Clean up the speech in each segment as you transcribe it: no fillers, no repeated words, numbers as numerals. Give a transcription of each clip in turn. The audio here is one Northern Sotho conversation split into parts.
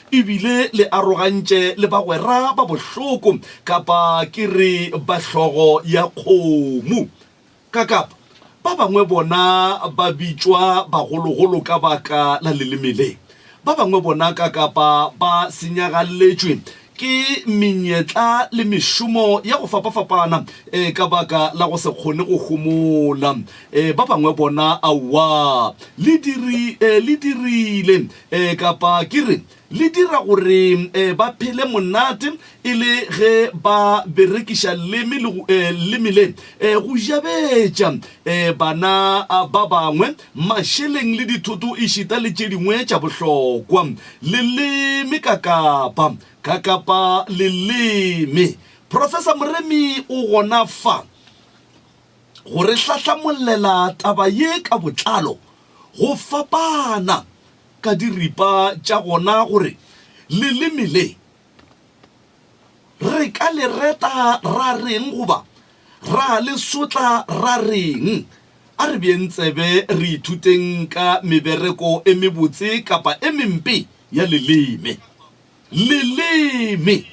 E bile le arogantše le bagwera ba bohloko, kapa ke re ba hlogo ya kgomo. Ka kapa ba bangwe bona ba bitšwa bagologolo ka baka la leleme le. Ba bangwe bona ka kapa ba senyagaletšwe ke menyetla le mešomo ya go fapafapana ka baka la go se kgone go homola. Ba bangwe bona aowa, le diri, le dirile kapa ke re le dira gore ba phele monate e le ge ba berekiša leme le leme le go jabetša bana ba bangwe mašeleng le dithoto ešita le tše dingwe tša bohlokwa. Leleme ka kapa, ka kapa leleme. Professor Moremi o gona fa go re hlahlamollela taba ye ka botlalo go fapana ka diripa tša gona gore leleme le re ka le reta ra reng goba ra le sotla ra reng. A re beeng tsebe re ithuteng ka mebereko e mebotse kapa e mempe ya leleme. Leleme!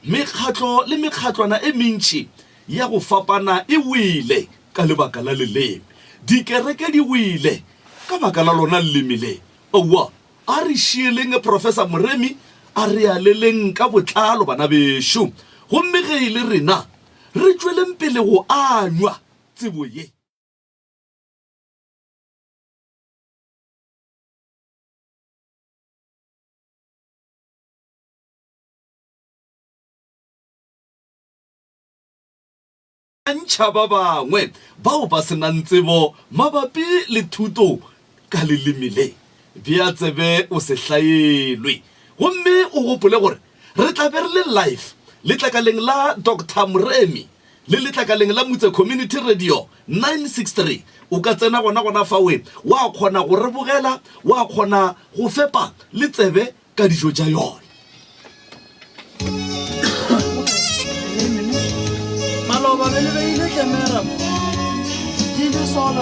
Mekgatlo le mekgatlwana e mentši ya go fapana e wele ka lebaka la leleme. Dikereke di wele ka baka la lona leleme le. Aowa, a re šieleng Professor Moremi a re aleleng ka botlalo, bana bešo. Gomme ge e le rena, re tšweleng pele go anywa tsebo ye. Ntšha ba bangwe bao ba se nang tsebo mabapi le thuto ka leleme le. Bea tsebe o se hlaelwe. Gomme o gopole gore re tla be re le live letlakaleng la Doctor Moremi le letlakaleng la Mutse Community Radio 963. O ka tsena gona gona fawe wa kgona go re bogela, wa kgona go fepa le tsebe ka dijo tša yona. Maloba be le beile kemera mo. Di le sola.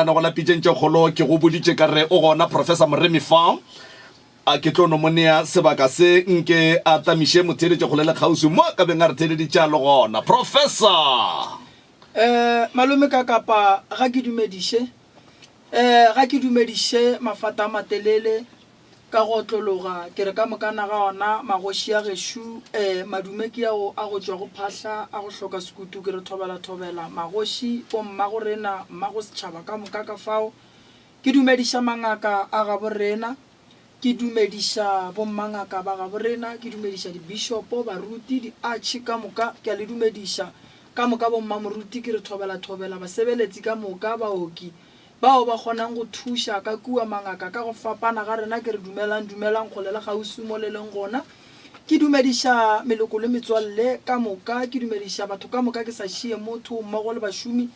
Go la pitšeng tše kgolo ke go boditše ka re o gona Professor Moremi fa. A ke tlo no mo nea sebaka se nke a tamiše motheeletše kgole le kgauswi mo a ka beng a re theeleditše a le gona. Professor! Eh, malome ka kapa ga ke dumediše, eh, ga ke dumediše mafata a matelele Ka go otlologa, ke re ka mokana ga ona magoši a gešu, ee, madume ke ao a go tšwa go phahla, a go hloka sekutu, ke re thobela-thobela, magoši, bommagorena, mmagosetšhaba ka moka ka fao. Ke dumediša mangaka a gaborena, ke dumediša bommangaka ba gaborena, ke dumediša dibishopo, baruti, diatšhe ka moka, ke a le dumediša ka moka, bommamoruti, ke re thobela-thobela, basebeletsi ka moka, baoki. Bao ba kgonang go thuša ka kua mangaka ka go fapana ga rena ke re dumelang, dumelang kgole le kgauswi mo le leng gona. Ke dumediša meloko le metswalle ka moka, ke dumediša batho ka moka ke sa šie motho mmogo le bašomi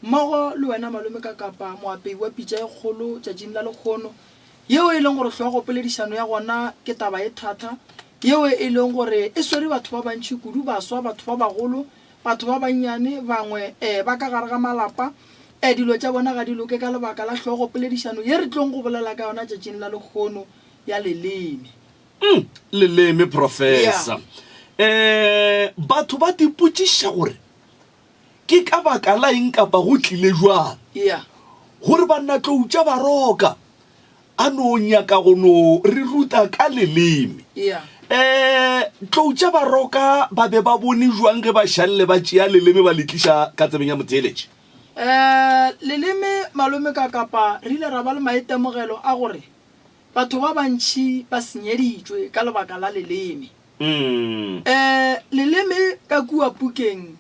mmogo le wena malome ka kapa moapei wa pitša e kgolo tšatšing la lekgono yeo e leng gore hlogo poledišano ya gona ke taba e thata yeo e leng gore e swere batho ba bantši kudu, baswa, batho ba bagolo, Batho ba bannyane bangwe e ba ka gare ga malapa e dilo tša bona ga di loke ka lebaka la hlogo poledišano ye re tlong go bolela ka yona tšatšing la lekgono ya leleme. Umm, leleme, Professor. E, batho ba tipotšiša gore ke ka baka la eng kapa go tlile bjang Yeah. gore bannatlou tša Baroka A no nyaka go no re ruta ka leleme. Yeah. Eh, tlou tša Baroka ba be ba bone jwang ge ba šalle ba tšea leleme ba le tliša ka tsebeng ya motheeletši? Eh, leleme malome ka kapa re ile ra ba le maitemogelo a gore batho ba bantši ba senyeditšwe ka lebaka la leleme. Mm. Eh, leleme ka kua pukeng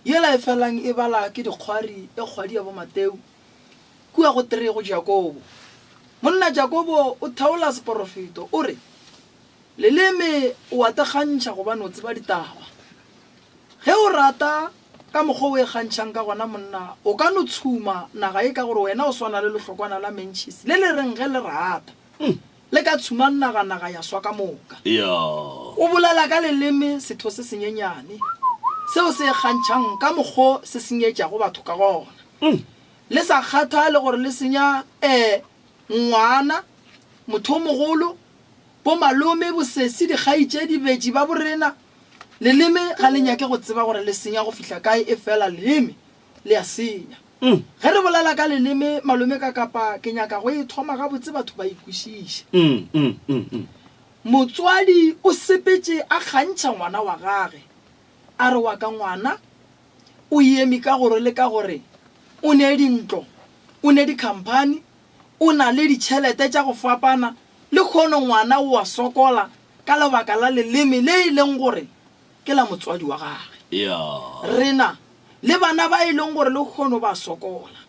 yela e felang e bala ke dikgwari e kgwadi ya bo Mateu, Kua go tee go Jakobo. Monna Jakobo o theola seporofeto, o re, Leleme o a te kgantšha gobane o tseba ditaba. Ge o rata ka mokgwa o e kgantšhang ka gona monna, o ka no tshuma naga ye ka gore wena o swana le lehlokwana la mentšhisi le le reng ge le rata le ka tshuma naga, naga ya swa ka moka. O bolela ka leleme setho se senyenyane seo se e kgantšhang ka mokgwa se senyetšago batho ka gona. Le sa kgathale gore le senya eh ngwana, motho o mogolo, bo malome, bosesi, dikgaitšedi, betši ba borena. Leleme ga le nyake go tseba gore le senya go fihla kae efela leleme le a senya. Ge re bolela ka leleme malome ka kapa ke nyaka go e thoma gabotse batho ba e kwešiše. Motswadi o sepetše a kgantšha ngwana wa gage a re wa ka ngwana o eme ka gore le ka gore o ne dintlo, o ne dikhamphani, o na le ditšhelete tša go fapana, lekgono ngwana o a sokola ka lebaka la leleme le e leng gore ke la motswadi wa gage. Rena le bana ba e leng gore lekgono ba sokola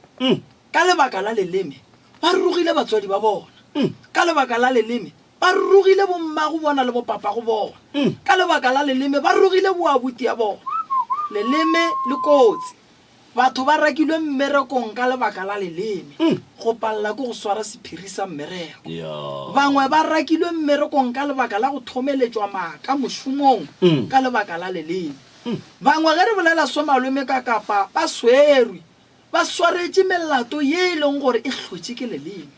ka lebaka la leleme, ba rogile batswadi ba bona ka lebaka la leleme, Ba rogile bommago bona le bopapago bona. Ka lebaka la leleme ba rogile boabuti ya bona. Leleme le kotsi. Batho ba rakilwe mmerekong ka lebaka la leleme. Go palela ke go swara sephiri sa mmereko. Bangwe ba rakilwe mmerekong ka lebaka la go thomeletšwa maaka mošomong ka lebaka la leleme. Bangwe ge re bolela so malome ka kapa ba swerwe, ba swaretše melato ye e leng gore e hlotše ke leleme.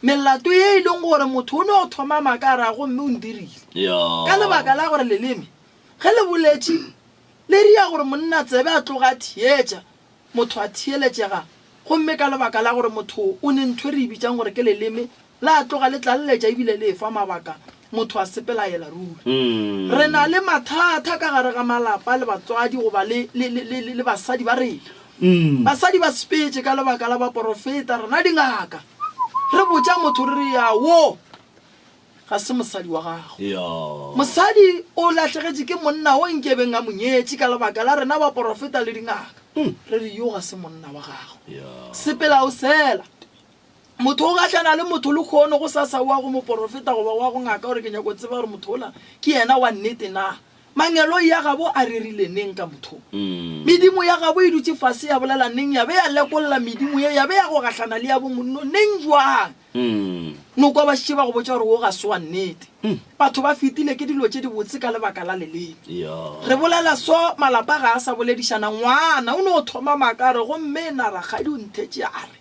Melato ye e leng gore motho o no thoma maaka a ra gomme o ntirile. Ka lebaka la gore leleme ge le boletše le ria gore monna tsebe a tloga a theetša, motho a theeletšega gomme ka lebaka la gore motho o ne ntho e re e bitšang gore ke leleme la tloga le tlaleletša ebile le efa mabaka, motho a sepela a yela ruri. Re na le mathata ka gare ga malapa le batswadi goba le, le, le, le, le basadi ba rena. Basadi ba sepetše ka lebaka la baporofeta, rena dingaka re botša motho re re ya wo ga se mosadi wa gago. Mosadi o lahlegetše ke monna o nkebeng a mo nyetše ka lebaka la rena baporofeta le dingaka. Re re yo ga se monna wa gago. Sepela o sela. Motho o gahlana le motho lekgono go sasa wa go moporofeta goba wa go ngaka gore ke nyako tseba gore motho ola ke yena wa nnete na. Mangeloi ya gabo a rerile neng ka motho? Medimo ya gabo e dutše fase ya bolela neng ya be ya lekolla medimo ye ya be ya go gahlana le ya bo monno neng jwang? No kwa ba šetše ba go botša gore wo ga se wa nnete. Batho ba fetile ke dilo tše dibotse ka lebaka la leleme. Re bolela so malapa ga a sa boledišana ngwana o no thoma maaka a re gomme na rakgadi o nthetše a re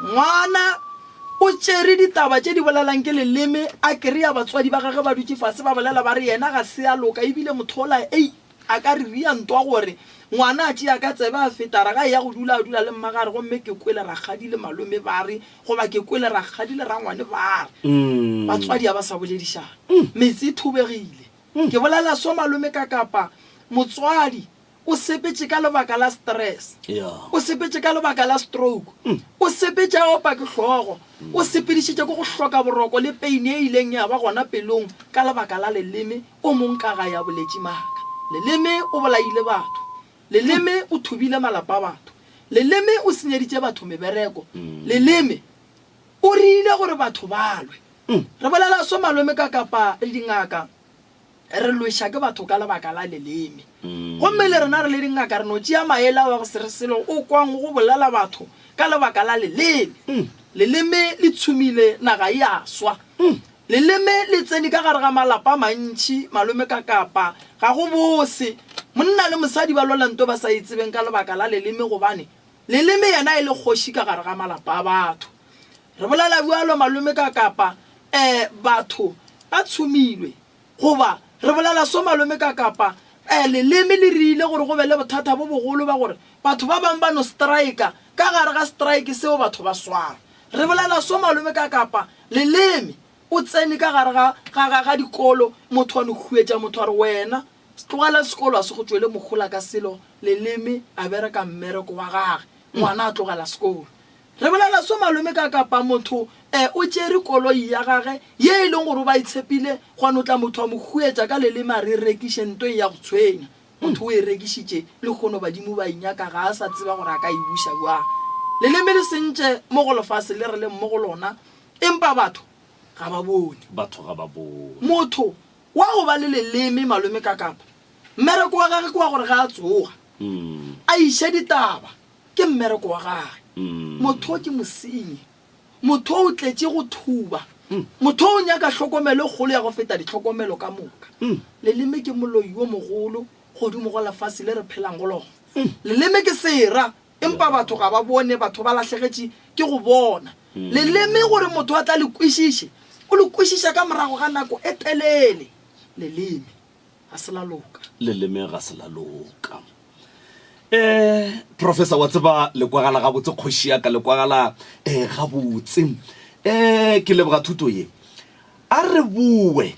Ngwana o tšere ditaba tše di bolelang ke leleme a kry-a batswadi ba gagwe ba dutše fase ba bolela ba re yena ga se a loka ebile motho ola ei a ka re ria ntwa gore ngwana a tšea ka tsebe a feta ra ga eya go dula a dula le mma gare gomme ke kwele rakgadi le malome ba re goba ke kwele rakgadi le rangwane ba re batswadi a ba sa boledišana metse e thubegile ke bolela so malome ka kapa motswadi O sepetše ka lebaka la stress. O sepetše ka lebaka la stroke. O sepetše a opa ke hlogo. O sepedišitše ke go hloka boroko le pain e ileng ya ba gona pelong ka lebaka la leleme. O mong ka gae a boletše maaka. Leleme o bolaile batho. Leleme o thubile malapa a batho. Leleme o senyeditše batho mebereko. Leleme o rile gore batho ba lwe. Re bolela so malome ka kapa re dingaka re lweša ke batho ka lebaka la leleme. Gomme le rena re le dingaka re no tšea maele ao a go se re selo o kwang go bolela batho ka lebaka la leleme. Leleme le tshumile naga e a swa. Leleme le tsene ka gare ga malapa a mantši, malome ka kapa. Ga go bose. Monna le mosadi ba lwela nto ba sa e tsebeng ka lebaka la leleme gobane leleme yena e le kgoši ka gare ga malapa a batho. Re bolela bjalo malome ka kapa eh batho ba tshumilwe goba re bolela so malome ka kapa eh leleme le rile gore go be le bothata bo bogolo ba gore batho ba bang ba no strika ka gare ga strike seo batho ba swara. Re bolela so malome ka kapa leleme o tsene ka gare ga, ga, ga, ga dikolo, motho a no huetša motho a re wena tlogela sekolo a se go tšwele mohola ka selo, leleme a bereka mmereko wa gage, ngwana a tlogela sekolo. Re bolela so malome ka kapa motho e o tšere koloi ya gage ye e leng gore o ba e tshepile gwa no tla motho a mo huetša ka leleme a re e rekiše nto e ya go tshwenya. Motho o e rekišitše, lehono badimo ba e nyaka, ga a sa tseba gore a ka e buša bjang. Leleme le sentše mo go lefase le re leng mo go lona, empa batho ga ba bone. Batho ga ba bone. Motho wa go ba le leleme, malome Kakapa, mmereko wa gage ke wa gore ge a tsoga a iše ditaba, ke mmereko wa gage. Motho o ke mosenyi. Motho o tletše go thuba. Motho o nyaka hlokomelo e kgolo ya go feta ditlhokomelo ka moka. Leleme ke moloi yo mogolo godimo go lefase le re phelang go lona. Leleme ke sera, empa batho ga ba bone, batho ba lahlegetše ke go bona. Leleme gore motho a tla le kwešiše, o le kwešiša ka morago ga nako e telele. Leleme ga se la loka. Leleme ga se la loka. Eh, Professor, wa tseba le kwagala gabotse kgoši ya ka, le kwagala eh, gabotse. Eh, ke leboga thuto ye. A re boe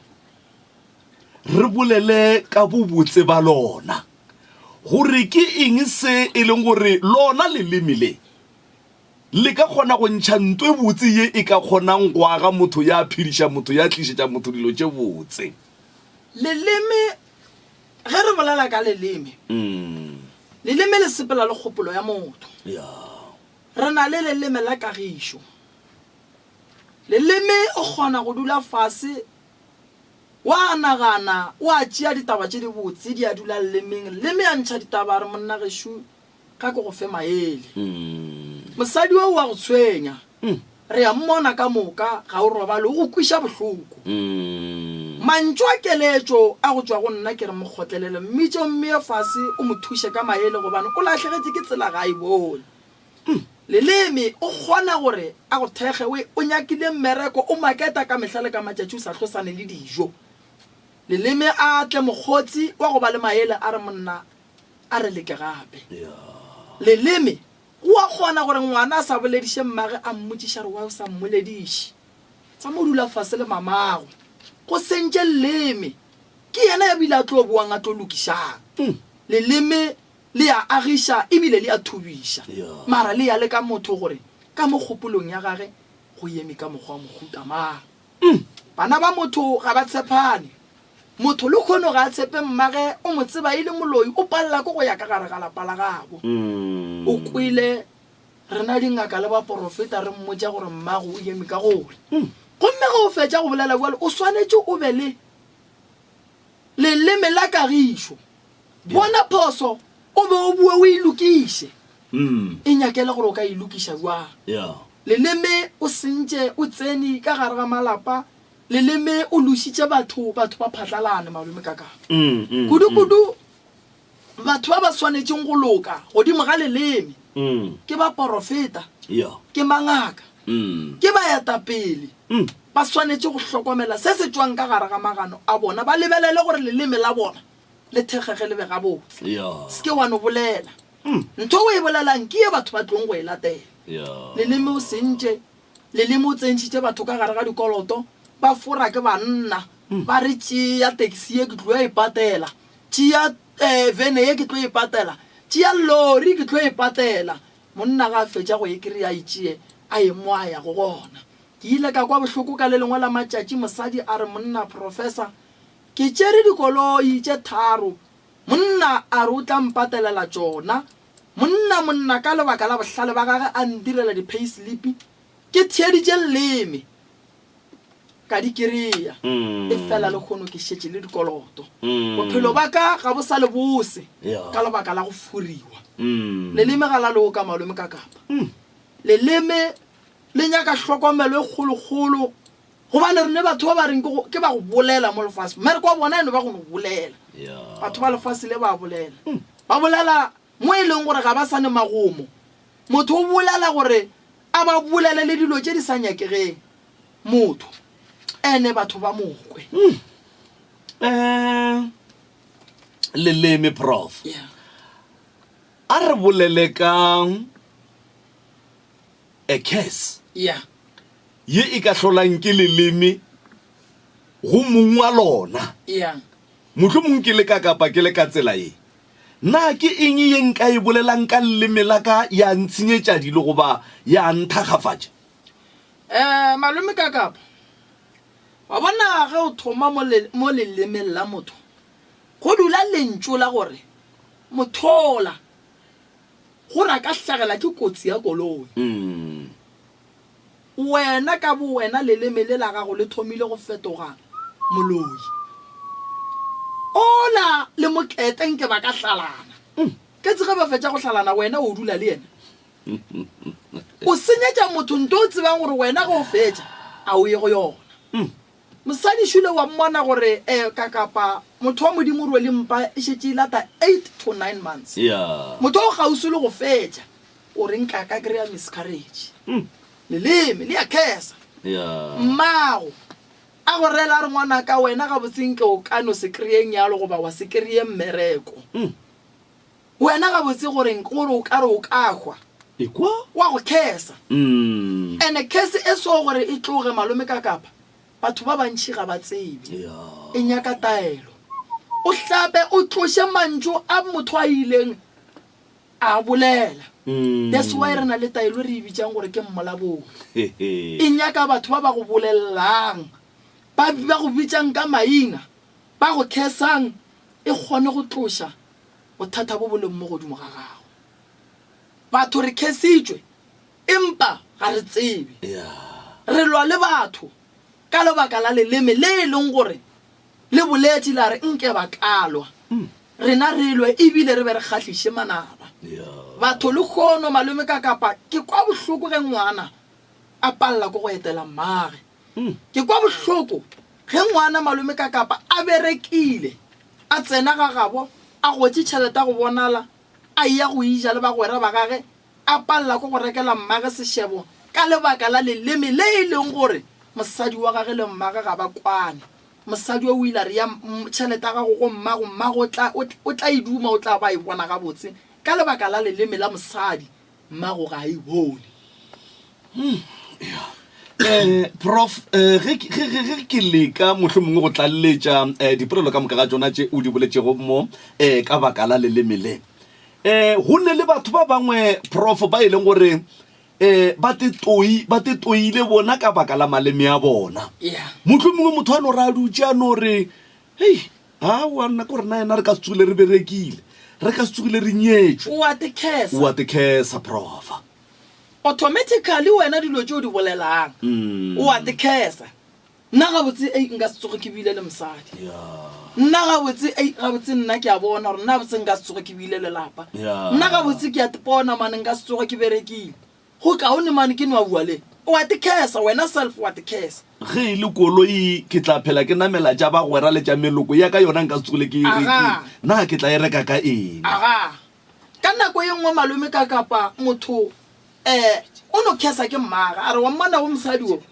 re bolele ka bobotse ba lona, gore ke eng se e leng gore lona leleme le le ka kgona go ntšha nto e botse ye e ka kgonang go aga motho, ya phediša motho, ya tlišetša motho dilo tše botse. Leleme Ge re bolela ka leleme, leleme le sepela le kgopolo ya motho. Re na le leleme la kagišo. Leleme o kgona go dula fase wa nagana, wa tšea ditaba tše dibotse di a dula lelemeng. Leleme ya ntšha ditaba a re monna gešo Ga ke go fe maele. Mosadi o wa go tshwenya. Re a mmona ka moka, ga o robale, o go kweša bohloko. Mantšu a keletšo a go tšwa go nna ke re mo kgotlelele, mmitše o mmeye fase o mo thuše ka maele gobane o lahlegetše ke tsela ga a e bone. Leleme o kgona gore a go thekge we o nyakile mmereko o maketa ka mehla le ka matšatši o sa hlosane le dijo. Leleme a tle mokgotsi wa go ba le maele a re monna A re leke gape. Leleme, Go a kgona gore ngwana a sa bolediše mmage a mmotšiša gore why o sa mmolediše. Tsa mo dula fase le mamago. Go sentše leleme. Ke yena ya bile a tlo boang a tlo lokišang. Leleme le a agiša ebile le a thubiša. Mara le ya le ka motho gore ka mo kgopolong ya gage go eme ka mokgwa wa mohuta mang. Bana ba motho ga ba tshepane. Motho lekhono ga a tshepe mmage, o mo tseba e le moloi, o palela ke go ya ka gare ga lapa la gabo. O kwele rena dingaka le baporofeta re mmotša gore mmago o eme ka gore. Gomme ge o fetša go bolela bjalo, o swanetše o be le leleme la kagišo. Bona phoso o be o boe o e lokiše. E nyakele gore o ka e lokiša bjang. Leleme o sentše o tsene ka gare ga malapa Leleme o lošitše batho, batho ba phatlalane, malome kakapa. Kudu-kudu batho ba ba swanetšeng go loka godimo ga leleme ke baporofeta, ke mangaka, ke baetapele. Ba swanetše go hlokomela se se tšwang ka gare ga magano a bona, ba lebelele gore leleme la bona le thekgege le be gabotse. Se ke wa no bolela. Ntho o e bolelang ke ye batho ba tlong go e latela. Leleme o sentše Leleme o tsentšhitše batho ka gare ga dikoloto, ba fora ke banna, ba re tšea taxi ye ke tlo e patela, tšea vene ye ke tlo e patela, tšea lori ke tlo e patela. Monna ga a fetša go e kry-a a e tšee a ye mo a yago gona. Ke ile ka kwa bohloko ka le lengwe la matšatši mosadi a re monna Professor ke tšere dikoloi tše tharo, monna a re o tla mpatelela tšona. Monna monna ka lebaka la bohlale ba gage a ntirela di-payslip, ke theeditše leleme ka di kereya, efela lehono ke šetše le dikoloto. Bophelo ba ka ga bo sa le bose ka lebaka la go furiwa. Leleme ga la loka malome ka kapa. Leleme le nyaka hlokomelo e kgolokgolo gobane re ne batho ba ba reng ke ba go bolela mo lefase. Mmereko wa bona e no ba go no bolela. Batho ba lefase le ba bolela. Ba bolela mo e leng gore ga ba sa ne magomo. Motho o bolela gore a ba bolele le dilo tše di sa nyakegeng motho, ene batho ba mo kwe. Um leleme prof. Yeah. A re bolele ka a curse Yeah. ye e ka hlolang ke leleme go mong wa lona. Yeah. Mohlomong ke le ka kapa ke le ka tsela ye. Na ke eng ye nka e bolelang ka leleme la ka ya ntshenyetša dilo goba ya nthakgafatša? Um malome Kakapa, wa bona ge o thoma mo le, mo lelemeng la motho, go dula lentšu la gore mothola, gore a ka hlagela ke kotsi ya koloi. Wena ka bowena leleme le la gago le thomile go fetoga moloi. Ola le mokete nke ba ka hlalana. Ke tse ge ba fetša go hlalana wena o dula le yena. O senyetša motho nto o tsebang gore wena ge o fetša a o ye go yona. Mosadi šule wa mmona gore eh kakapa motho wa Modimo o rwele mpa e šetše e lata 8 to 9 months. Motho o kgauswi le go fetša. O re nka ka kry-a miscarriage. Leleme le ya khesa. Mmago a go rela a re ngwanaka wena gabotse nke o ka no se kry-e nyalo goba wa se kry-e mmereko. Wena gabotse gore gore o ka re o ka hwa. Ekwa? Wa go khesa. Ene khese e so gore e tloge malome ka kapa batho ba bantši ga ba tsebe. E nyaka taelo. O hlape o tloše mantšu a motho a ileng a bolela. That's why re na le taelo re e bitsang gore ke mmolabolo. E nyaka batho ba ba go bolelelang, ba ba go bitsang ka maina, ba go khesang, e kgone go tloša bothata bo bo leng mo godimo ga gago. Batho re khesitšwe empa ga re tsebe. Re lwa le batho ka lebaka la leleme le e leng gore Le boletše la re, Nke ba ka lwa, rena re lwe e bile re be re kgahliše manaba. Batho lehono, malome ka kapa, ke kwa bohloko ge ngwana a palela ke go etela mmage. Ke kwa bohloko ge ngwana malome ka kapa a berekile, a tsena ga gabo, a gotše tšhelete ya go bonala, a eya go eja le bagwera ba gage, a palela ke go rekela mmage sešebo ka lebaka la leleme le e leng gore mosadi wa gage le mmage ga ba kwane. Mosadi o ile a re, Ya tšhelete ya gago go mmago, mmago o tla, o, o tla e duma, o tla ba a e bona gabotse. Ka lebaka la leleme la mosadi, mmago ga a e bone. Eh, prof eh, ge ke- ge- ge- ge ke leka mohlomongwe go tlaleletša eh, dipolelo ka moka ga tšona tše o di boletšego mo eh, ka baka la leleme le eh, go ne le batho ba bangwe prof ba e leng gore um ba tetoi ba tetoile bona ka baka la maleme a bona Yeah. mohlomongwe motho a no re a dutše a no re hei aowa nna ko rena yena re ka se tsogile re berekile re ka se tsogile re nyetšwe O a te curse. o a te cursa profa Automatically wena dilo tše o di bolelang o a te cursa. Nna gabotse ei nka se tsoge ke bile le mosadi. Nna gabotse ei gabotse nna ke a bona gore nna gabotse nka se tsoge ke bile le lapa. Nna gabotse ke a tpona mane nka se tsoge ke berekile. Go kaone mane ke no a bua le. O a te cursa wena self o a te cursa. Ge e le koloi ke tla phela ke namela tša bagwera le tša meloko ya ka yona nka se tsogile ke e rekile. Na ke tla e reka ka eng? Aga. Ka nako ye nngwe malome ka kapa motho um o no khesa ke mmaga a re wa mmona go mosadi o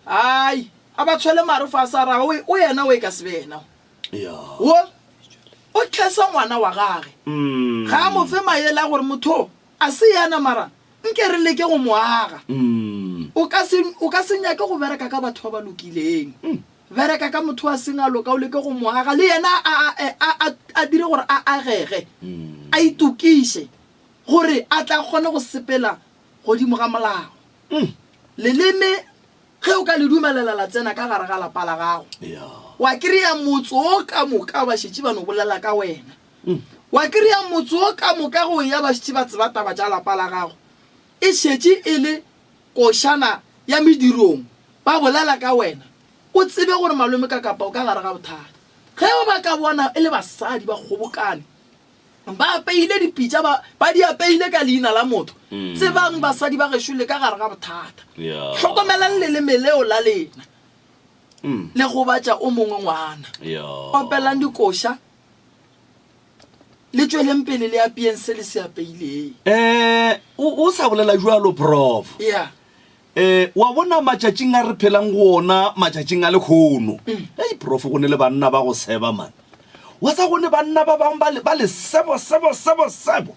ai a ba tshwele mare fase a ra o yena o e ka se be yena wo o khesa ngwana wa gage mm. ga a mo fe maele a gore motho a se yena mara nke re leke go mo aga mm. o ka se nyake go bereka ka batho ba ba lokileng mm. Bereka ka motho a seng a loka, o leke go mo aga, le yena a, a, a, a, a dire gore a agege, a itokiše, gore a tla kgone go sepela godimo ga molao. Leleme, ge o ka le dumelela la tsena ka gare ga lapa la gago, wa kry-a motse o ka moka ba šetše ba no bolela ka wena. Wa kry-a motse wo ka moka go eya ba šetše ba tseba taba tša lapa la gago. E šetše e le košana ya medirong, ba bolela ka wena. O tsebe gore malome ka kapa o ka gare ga bothata. Ge ba ka bona e le basadi ba kgobokane, ba apeile dipitša, ba, ba di apeile ka leina la motho, tsebang basadi ba gešo le ka gare ga bothata. Hlokomelang leleme leo la lena. Le gobatša o mongwe ngwana. Opelang dikoša, le tšweleng pele le apeeng se le se apeileng. Um o, o sa bolela bjalo, Prof. Yeah. Um wa bona matšatšing a re phelang go ona, matšatšing a lekgono. Hei, Prof, go ne le banna ba go seba, man. Wa tsa go ne banna ba bangwe ba le, ba le sebo, sebo, sebo, sebo.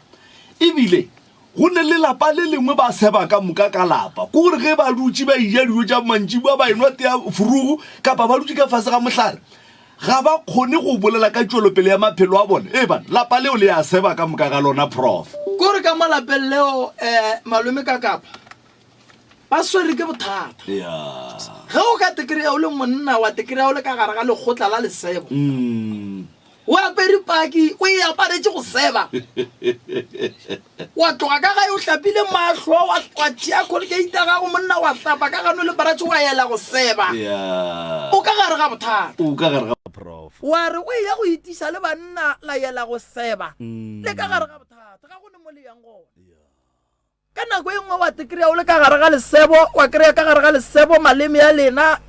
Ebile Go ne le lapa le lengwe ba seba ka moka ka lapa. Ke gore ge ba dutše ba eja dijo tša mantšiboa ba enwa tea furugu kapa ba dutše ka fase ga mohlare, ga ba kgone go bolela ka tšwelopele ya maphelo a bona. Ee bana, lapa leo le a seba ka moka ga lona, Prof. Ke gore ka mo lapeng leo um malome ka kapa ba swere ke bothata. Ge o ka te kry-a o le monna wa te kry-a o le ka gare ga lekgotla la lesebo, O apere paki, o e aparetše go seba. Wa tloga ka gae o hlapile mahlo, wa, wa tšea Colgate ya gago, monna, wa hlapa ka gano le bratše, wa ela go seba. Yeah. O ka gare ga bothata. O ka gare ga prof. Wa re o eya go itiša le banna, la yela go seba. Le ka gare ga bothata. Ga go ne mo le yang gona. Ka nako e nngwe wa te kry-a o le ka gare ga lesebo, wa kry-a ka gare ga lesebo maleme a lena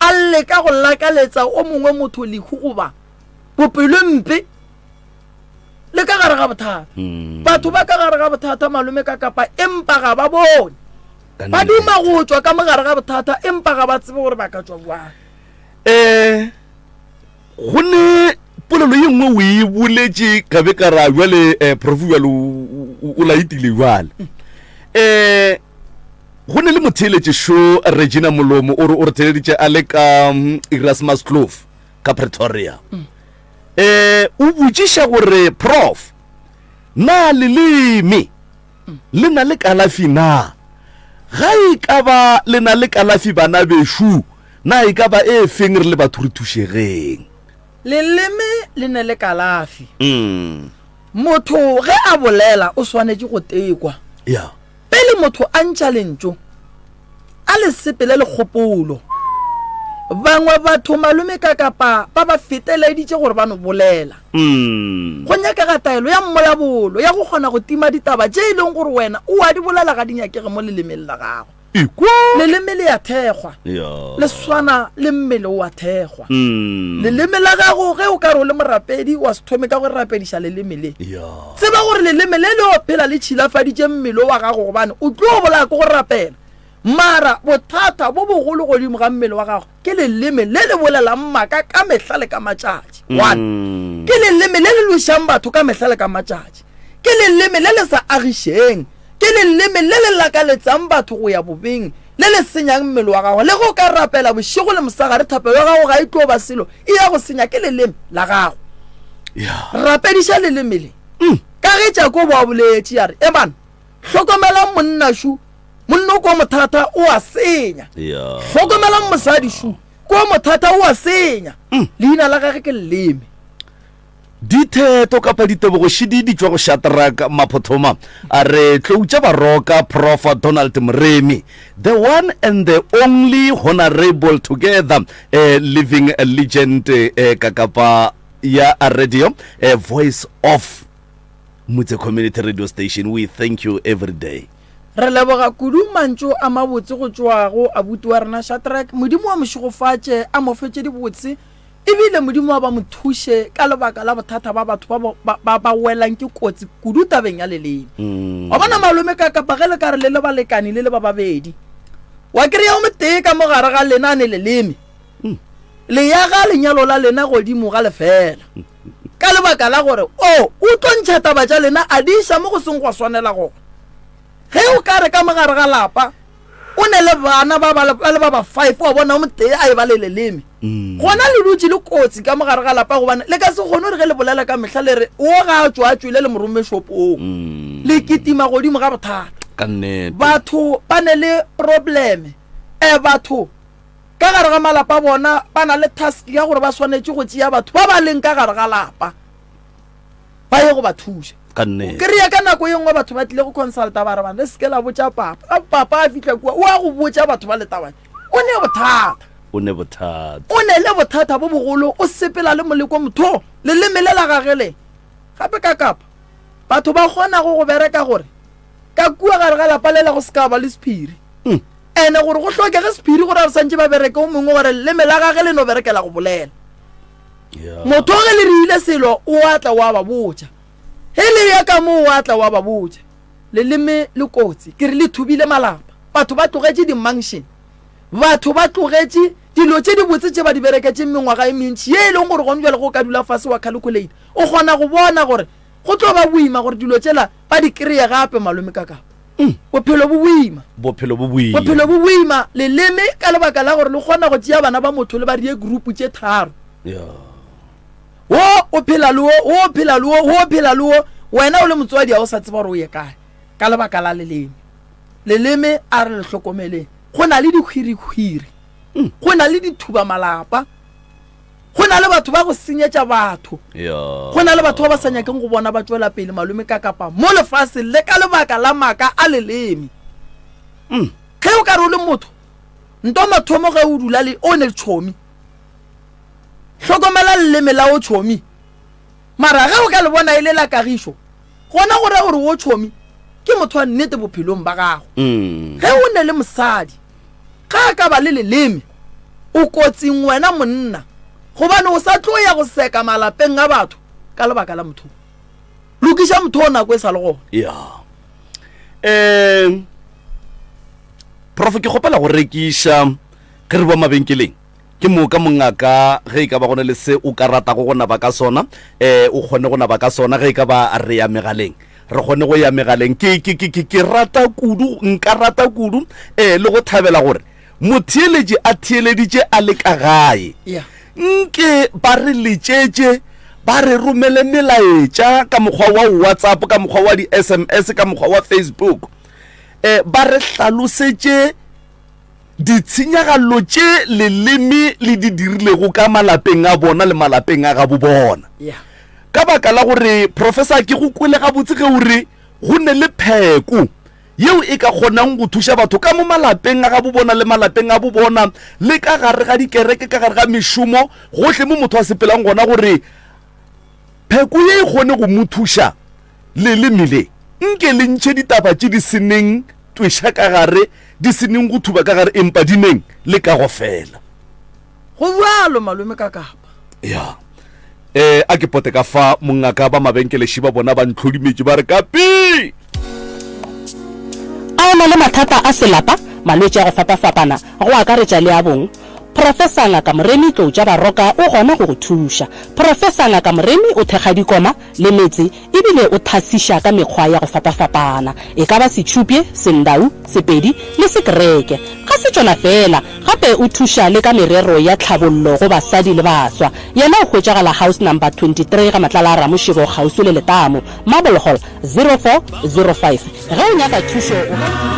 a leka go lakaletsa o mongwe motho lehu goba bopelompe le ka gare ga bothata. Hmm. Batho ba ka gare ga bothata malome ka kapa empa ga ba bone. Ba duma go tšwa ka mogare ga bothata empa ga ba tsebe gore ba ka tšwa bjang. Eh Go ne polelo ye nngwe o e boletše ka be ka ra bjale eh, prof bjale o laetile bjale um go ne le motheeletše šo Regina Molomo o re o re theeleditše a le ka mm, Erasmus Kloof ka Pretoria um o botšiša gore prof na leleme le na le kalafi na ga e ka ba le na le kalafi bana bešo Na e ka ba e feng re le batho re thušegeng? Leleme le ne le kalafi. Motho ge a bolela o swanetše go tekwa. Ya. Pele motho a ntšha lentšu, a le sepele le kgopolo. Bangwe batho malome ka kapa ba ba feteleditše gore ba no bolela. Go nyakega taelo ya mmolabolo ya go kgona go tima ditaba tše e leng gore wena o a di bolela ga di nyakege mo lelemeng la gago. Ekwa! Leleme le a thekgwa, Ya. le swana le mmele o a thekgwa. Mm. Leleme la gago ge o ka re o le morapedi wa se thome ka go rapediša leleme le. Ya. Tseba gore leleme le le o phela le tšhilafaditše mmele wa gago gobane o tlo bolaya ke go rapela. Mara bothata bo bogolo godimo ga mmele wa gago ke leleme le le bolelang maaka ka mehla le ka matšatši. One, Mm. ke leleme le le lwešang batho ka mehla le ka matšatši. Ke leleme le le sa agišeng. Ke leleme le le lakaletsang batho go ya bobeng, le le senyang mmele wa gago. Le ge o ka rapela bošego le mosegare, thapelo ya gago ga e tlo ba selo, e ya go senya ke leleme la gago. Rapediša leleme le. Ka ge Jakobo a boletše, a re, Eman, hlokomelang monna šu, monna o kwa mothata o a senya. Hlokomelang mosadi šu, kwa mothata o a senya. Leina la gage ke leleme. Ditheto kapa ditebogošidi di tšwa go Shadrack Maphothoma a re tlou tša baroka Prof Donald Moremi the one and the only honorable together eh, living legend eh, ka kapa ya radio eh, voice of Motse Community Radio Station we thank you every day. Re leboga kudu mantšu a mabotse go tšwa go abuti wa rena Shadrack. Modimo a mo šegofatše, a mo fe tše dibotse. E bile Modimo a ba mo thuše ka lebaka la bothata ba batho ba ba, ba, ba welang ke kotsi kudu tabeng ya leleme. Wa bona malome ka kapa ge le ka re le le balekani le le ba babedi, wa kry-a o motee ka mo gare ga lena a ne leleme, le yaga lenyalo la lena godimo ga lefeela. Ka lebaka la gore o, o tlo ntšha taba tša lena a di iša mo go seng gwa swanela gona. Ge o ka re ka mo gare ga lapa o ne le bana ba ba le ba ba five wa bona o motee a e ba le leleme, Gona le dutše le kotsi ka mo gare ga lapa gobane le ka se kgone gore ge le bolela ka mehla le re wo ga a tšwa a tšwele le mo romme shopong. Le kitima godimo ga bothata. Ka nnete. Batho ba ne le probleme. E batho ka gare ga malapa a bona ba na le task ya gore ba swanetše go tšea batho ba ba leng ka gare ga lapa. Ba ye go ba thuša. Ka nnete. Kry-a ka nako ye nngwe batho ba tlile go consulta ba re bana le seke la botša papa. Ga papa a fihla kua o a go botša batho ba letabane. O ne bothata. O ne bothata. O ne le bothata bo bogolo o sepela le moleko motho leleme le la gage le. Gape ka kapa batho ba kgona go go bereka gore ka kua gare ga lapa lela go se ka ba le sephiri. Ene gore go hlokege sephiri gore a re santše ba bereke o mongwe gore leleme la gage le no berekela go bolela. Motho ge le rile selo o a tla wa ba botša. Ge le ya ka moo o a tla wa ba botša. Leleme le kotsi. Ke re le thubile malapa. Batho ba tlogetše di-mansion. Batho ba tlogetše dilo tše dibotse tše ba di bereketšeng mengwaga e mentši ye e leng gore gone bjale ge o ka dula fase wa calculate o kgona go bona gore go tlo ba boima gore dilo tšela ba di kreye gape malome ka kapa. Bophelo bo boima. Bophelo bo boima. Bophelo bo boima. Leleme ka lebaka la gore le kgona go tšea bana ba motho le ba die group tše tharo. Yeah. Wo o phela le wo, wo o phela le wo, wo o phela le wo. Wena o le motswadi ga o sa tseba gore o ye kae ka lebaka la leleme. Leleme a re le hlokomeleng. Go na le dihwirihwiri. Go na le dithubamalapa. Go na le batho ba go senyetša batho. Go na le batho ba ba sa nyakeng go bona ba tšwela pele malome ka kapa mo lefaseng le ka lebaka la maaka a leleme. Mm. Ge o ka re o le motho, nto mathomo ge o dula le o ne tšhomi. Hlokomela leleme la o tšhomi. Mara ge o ka le bona e le la kagišo, gona go ra gore o tšhomi ke motho wa nnete bophelong ba gago. Mm. Ge o ne le mosadi, Ge a ka ba le leleme, o kotsing wena monna, gobane o sa tlo ya go seka malapeng a batho ka lebaka la motho. Lokiša motho o nako e sa le gona. Ya. Um Prof ke kgopela go rekiša ge re boa mabenkeleng. Ke moka mongaka ge e ka ba go na le se o ka ratago go naba ka sona, um o kgone go naba ka sona ge e ka ba re ya megaleng. Re kgone go ya megaleng. Ke, ke, ke, ke, ke rata kudu, nka rata kudu um le go thabela gore motheeletši a theeleditše a le ka gae. Yeah. Nke ba re letšetše, ba re romele melaetša ka mokgwa wa WhatsApp, ka mokgwa wa di-SMS, ka mokgwa wa Facebook. Um ba re hlalosetše Ditshenyagallo tše leleme le di dirilego ka malapeng a bona le malapeng a gabo bona. Ka baka la gore, Professor, ke go kwele gabotse ge o re go ne le pheko yeo e ka kgonang go thuša batho ka mo malapeng a gabo bona le malapeng a bo bona le ka gare ga dikereke, ka gare ga mešomo, gohle mo motho a sepelang gona gore pheko ye e kgone go mo thuša. Leleme le nke le ntšhe ditaba tše di se neng tweša ka gare, di se neng go thuba ka gare, empa di neng le kago fela. Go bjalo, malome ka kapa. Ya. E, a ke pote ka fa, mongaka ba mabenkeleši ba bona ba ntlhodimetše ba re, Kapi! A o na le mathata a selapa, malwetši a go fapafapana, go akaretša le a bong? Professor Ngaka Moremi Tloutša Baroka o gona go go thuša. Professor Ngaka Moremi o thekga dikoma, le metse, ebile o thasiša ka mekgwa ya go fapafapana, e ka ba Setšhupye, Sendau, Sepedi le Sekereke. Ga se tšona feela, gape o thuša le ka merero ya tlhabollo go basadi le baswa. Yena o hwetšagala House Number 23 ga Matlala a Ramošebo kgauswi le Letamo, Marble Hall, 0405. Ge o nyaka thušo o ka.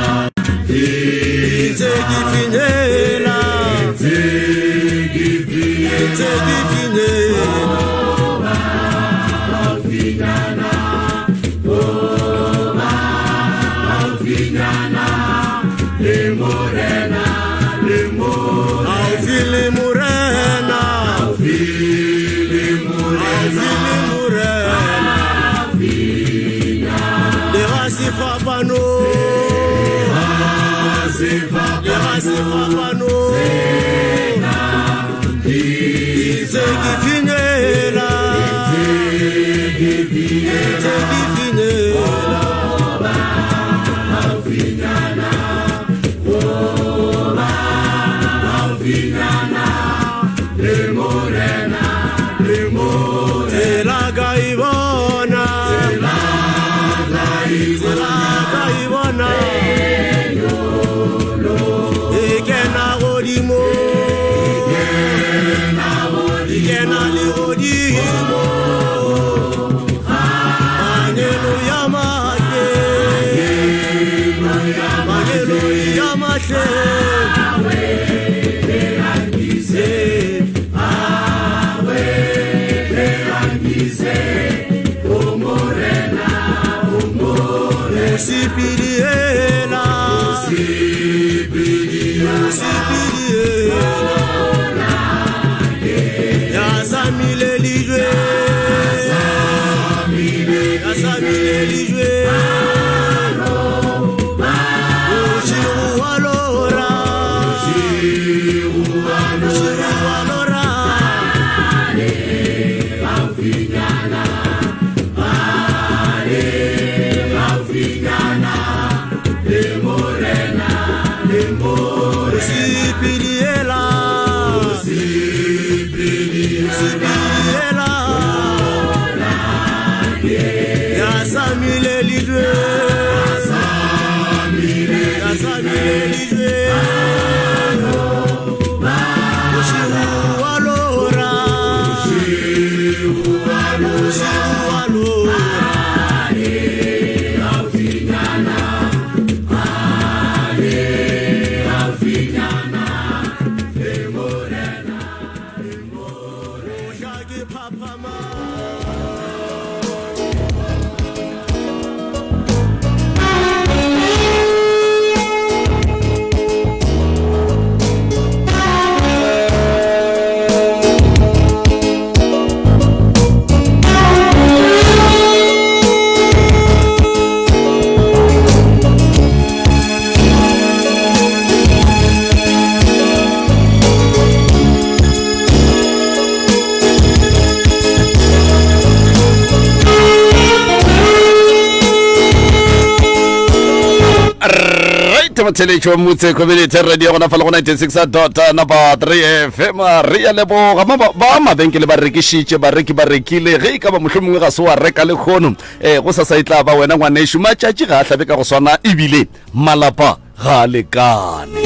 Right motheletši wa motse community radio gona fa le go 96 dot number 3 fm re ya leboga Ma- ba ba mabenkele ba rekišitše bareki ba rekile ge e ka ba mohlomongwe ga se wa reka lekgono um go sa sa e tla ba wena ngwanešu matšatši ga a hlabe ka go swana ebile malapa ga a lekane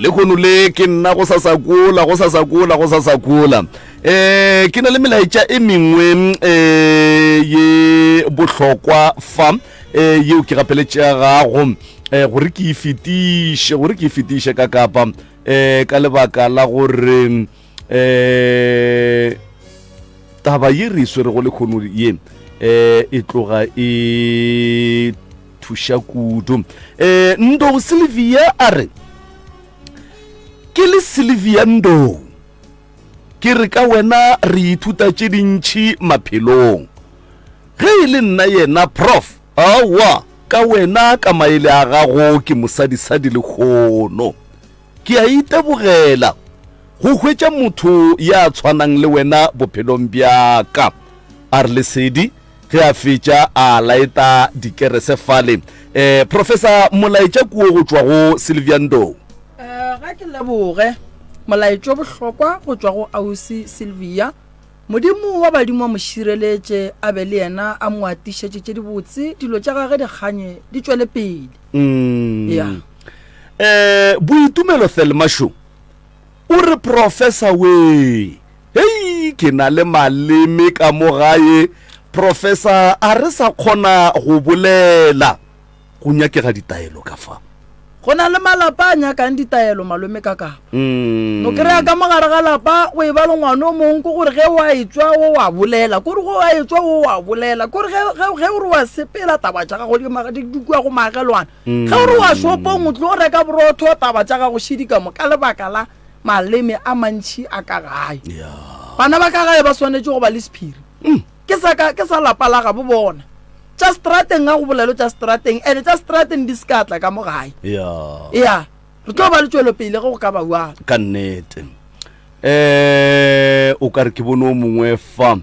lehono le ke nna go sa sa kola go sa sa kola go sa sa kola um ke na le melaetša e mengwe um ye bohlokwa fa um yeo ke gapeletšegago um gore ke e fetiše gore ke e fetiše ka kapa um ka lebaka la gore um taba ye re e swerego lekgono ye um e tloga e thuša kudu um ndou sylvia a re ke le sylvia ndou ke re ka wena re ithuta tše dintšhi maphelong ge e le nna yena prof aowa ka wena ka maele a gago ke mosadisadi lekgono Ke a itebogela go hwetša motho ya tshwanang le wena bophelong bja ka. A re Lesedi ge a fetša a laeta dikerese fale. Eh, Professor, molaetša kuo go tšwa go Sylvia Ndou. Eh, ga ke leboge. Molaetšo bohlokwa go tšwa go Ausi Sylvia. Modimo wa badimo a mo šireletše, a be le yena, a mo atišetše tše dibotse, dilo tša gage di kganye, di tšwele pele. Mm. Ya. Eh, Boitumelo Thelma Sho o re professor we hei ke na le maleme ka mo gae professor a re sa kgona go bolela go nyakega ditaelo ka fa Go na le malapa a nyakang ditaelo malome ka kapa. Mm. No kry-a ka mo gare ga lapa go e ba le ngwana o mongwe ke gore ge wa etswa o wa bolela kore ge wa etswa o wa bolela kore ge ge- ge o re wa sepela taba tša gago di ma- di di kua go maagelwana Ge o re wa shopong o tlo reka borotho, taba tša gago šidi ka mo ka lebaka la maleme a mantši a ka gae. Bana ba ka gae ba swanetše go ba le sephiri. Mm. Ke sa ka ke sa lapa la gabo bona. Tša strateng ga go bolelwe tša strateng ene tša strateng di se ka tla ka mo gae. Ya. Re tlo ba le tšwelopele ge go ka ba bjalo. Ka nnete. Eh o ka re ke bone o mongwe fa.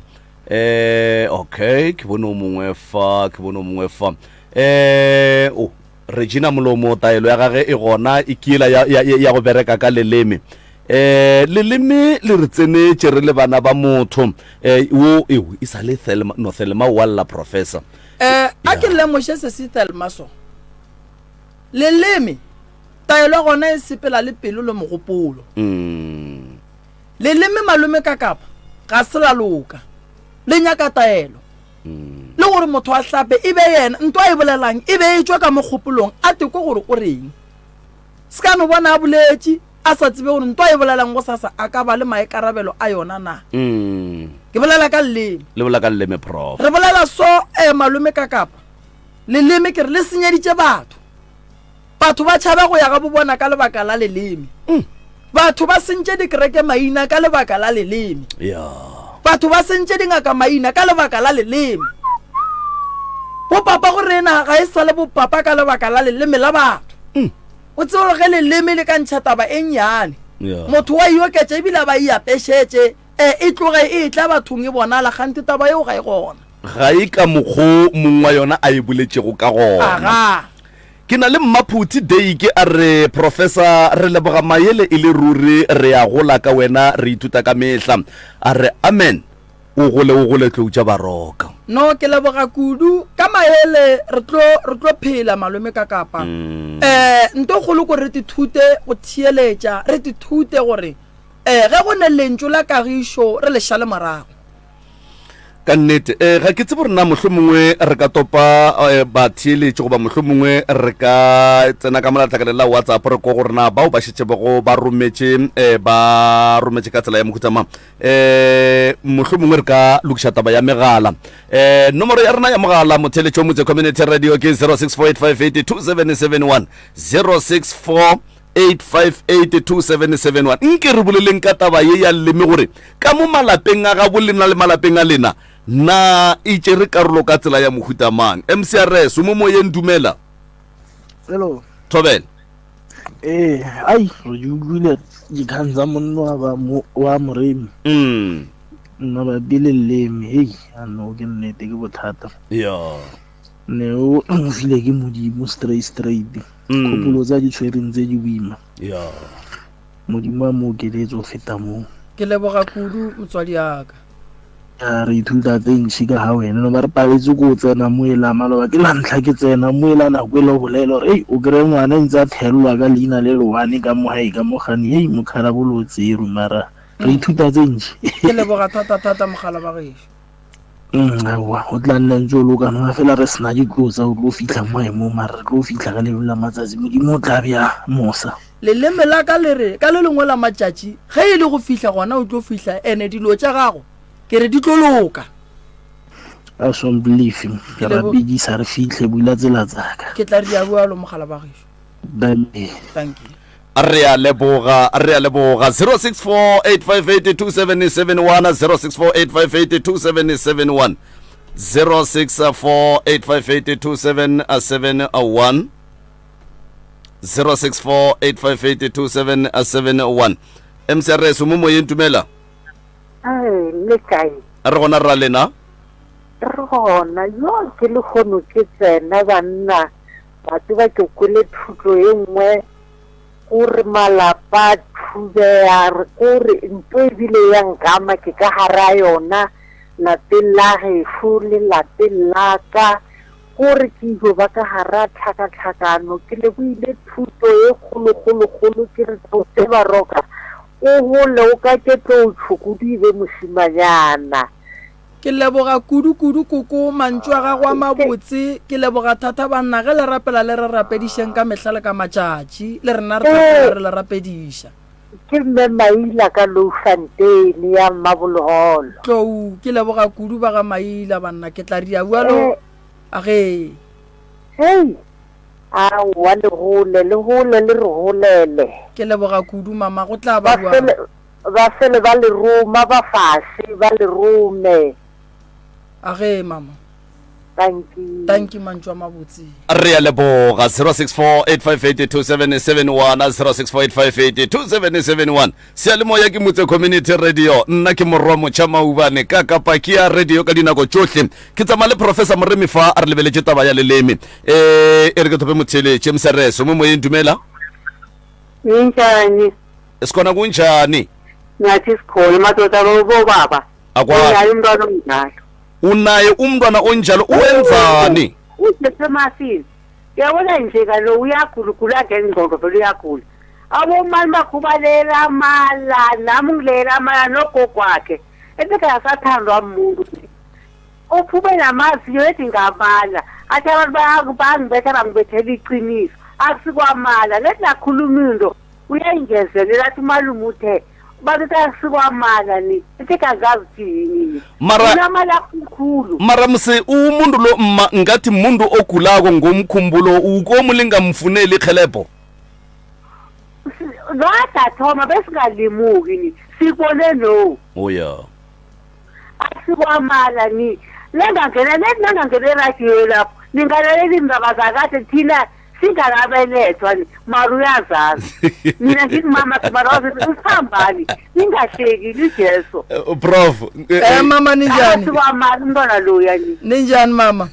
Eh okay, ke bone o mongwe fa, ke bone o mongwe fa. Eh, o Regina Molomo taelo ya gage e gona e kiela ya, ya, ya go bereka ka leleme. Eh, leleme le re tsenetše re le bana ba motho. Eh, wo eo e sa le Thelma, no Thelma wa lla professor. Eh, a ke lemoše se se Thelma so. Leleme, taelo ya gona e sepela le pelo le mogopolo. Mm. Leleme malome ka kapa ga se la loka. Le nyaka taelo. Le gore motho a hlape e be yena, nto a e bolelang e be e tšwa ka mo kgopolong, a tekwe gore o reng. Se ka no bona a boletše a sa tsebe gore nto a e bolelang gosasa a ka ba le maikarabelo a yona na. Ke bolela ka leleme. Le bolela ka leleme, Prof. Re bolela so, eh, malome ka kapa. Leleme ke re le senyeditše batho. Batho ba tšhaba go ya ga bobona ka lebaka la leleme. Batho ba sentše dikereke maina ka lebaka la leleme. Batho ba sentše dingaka maina ka lebaka la leleme. Bopapa go rena ga e sa le bopapa ka lebaka la leleme la batho. O tsebe gore ge leleme le ka ntšha taba e nnyane, motho wa e oketša ebile a ba e apešetše, e, e tloge e etla bathong e bonala kganthe taba yeo ga e gona. Ga e ka mokgo mong wa yona a e boletšego ka gona. Aga. Ke na le Mmaphuthi Deike a re, Professor, re leboga maele e le ruri, re a gola ka wena, re ithuta ka mehla. A re, Amen, o gole o gole tlou tša Baroka. No, ke leboga kudu. Ka maele re tlo, re tlo phela, malome ka kapa. Eh, nto kgolo ko re tithute go theeletša, re tithute gore, eh, ge go ne lentšu la kagišo re le šale morago. Ka nnete, eh, ga ke tsebe gore na mohlomongwe re ka topa eh, batheeletši goba mohlomongwe re ka tsena ka molatlakaleng la WhatsApp re ko gore na bao ba šetšebego ba rometše eh, ba rometše ka tsela ya mohuta mang. Eh, mohlomongwe re ka lokiša taba ya megala. Eh, nomoro ya rena ya mogala motheeletši wa Motse Community Radio ke 0648582771 064 8582771 Nke re boleleng ka taba ye ya leleme gore ka mo malapeng a gabo lena le malapeng a lena na e tšere karolo ka tsela ya mohuta mang. MCRS, o mo moyeng dumela. Hello. Thobela. Ee, ai, re di utlwile dikgang tsa monna wa ba mo wa Moremi. Mm. Mabapi le leleme, hei, ano ke nnete ke bothata. Ya. Ne o file ke Modimo straight straight. Mm. Kgopolo tsa di tshwereng tse di boima. Ya. Modimo a mo okeletse go feta moo. Ke leboga kudu motswadi aka. Ya re ithuta tse ntšhi ka ga wena no ba re paletse ko tsena mo e la maloba ke la ntlha ke tsena mo e la nako e le go bolela gore ei o kry-e ngwana e ntse a thelelwa ka leina le lewane ka mo gae ka mo gane ei mokgalabolo o tserwe mara re ithuta tse ntšhi. Ke leboga thata thata mogala ba gešo. Mm, aowa go tla nna ntse o loka nna fela re sena ditlotsa o tlo fitlha mo maemong mara re tlo fitlha ka lengwe la matsatsi modimo o tla bja mosa Leleme la ka le re ka le lengwe la matšatši ge e le go fihla gona o tlo fihla ene dilo tša gago ke re di tlo loka. A somblife Ke re lebo- rapedisa re fitlhe bula tsela tsaka Ke tla ria bjalo mogala ba gešo. Dankie. Dankie. Re a leboga, re a leboga. 0648582771, 0648582771, 0648582771, 0648582771. MCRS, o mo moyeng tumela? Ee, le kae? Re gona rra lena. Re gona. Yo ke lehono ke tsena banna. Wa tseba ke kwele thuto ye nngwe kore malapa a thubea, kore nto ebile ya nkama ke ka gara yona lapeng la gešo le lapeng la ka, kore ke ijo ba ka gara tlhakatlhakano. Ke leboile thuto ye kgolo kgolo kgolo ke re tlo tseba roka o gole o ka ke tlo tšhukudu e be mošimanyana. Ke leboga kudu kudu koko mantšu a gago a mabotse ke leboga thata banna ge le rapela le re rapedišeng ka mehla le ka matšatši le rena re tla phela re le rapediša. Ke mme Maila ka Loufontein ya Mmaboloholo. Tlou ke leboga kudu ba ga Maila banna ke tla ria bjalo agee. Hei aowa le gole le gole le re golele. Ke leboga kudu mama go tla ba bjalo. Ba fele ba le roma, ba fase ba le rome. Agee mama. Tanki. Tanki mantšu a mabotse. Re a leboga 0648582771 0648582771 Seyalemoya ke Motse Community Radio nna ke Morwa Motšha Maubane ka kapa ke ya radio ka dinako tšohle ke tsamaya le Professor Moremi fa a re lebeletše taba ya leleme eh e re ke thope motheeletše Msereso mo moyeng dumela Ninjani? Sikhona kunjani? Nathi sikhona madoda bobaba. Akwazi. Unaye umntwana onjalo. Unaye umntwana onjalo uwenzani? Usesemasini. Uyabona nje kalo uyagula ugula ngengqondo vele uyagula. Abomali bakho balela amala nami ngilela amala nogogo wakhe. Ebeka asathandwa umuntu. Uphume namazinyo ethi ngamala. Athi abantu bayangibetha bangibethela iqiniso. Akusikwamala. Lethi nakhuluma into uyayingezelela athi umalume uthe. Ba re ka se wa mala ni ke ka gazi yini. Mara Unamala khulu. Mara mse umuntu lo mma ngathi muntu ogulako ngomkhumbulo ukomu lingamfuneli irhelebho. Kade athoma besingalimuki ni sibone no. Oh yeah. Asikwamala ni nangangena nethi nangangena eradiyo lapho ningalalela iindaba zakade thina singakabelethwa ni mara uyazazi mina ngingumama mara wazi usiphambani ningahleki lijeso Eh, Prof. Eh mama ninjani? asikwamala umntwana loya ni Ninjani mama?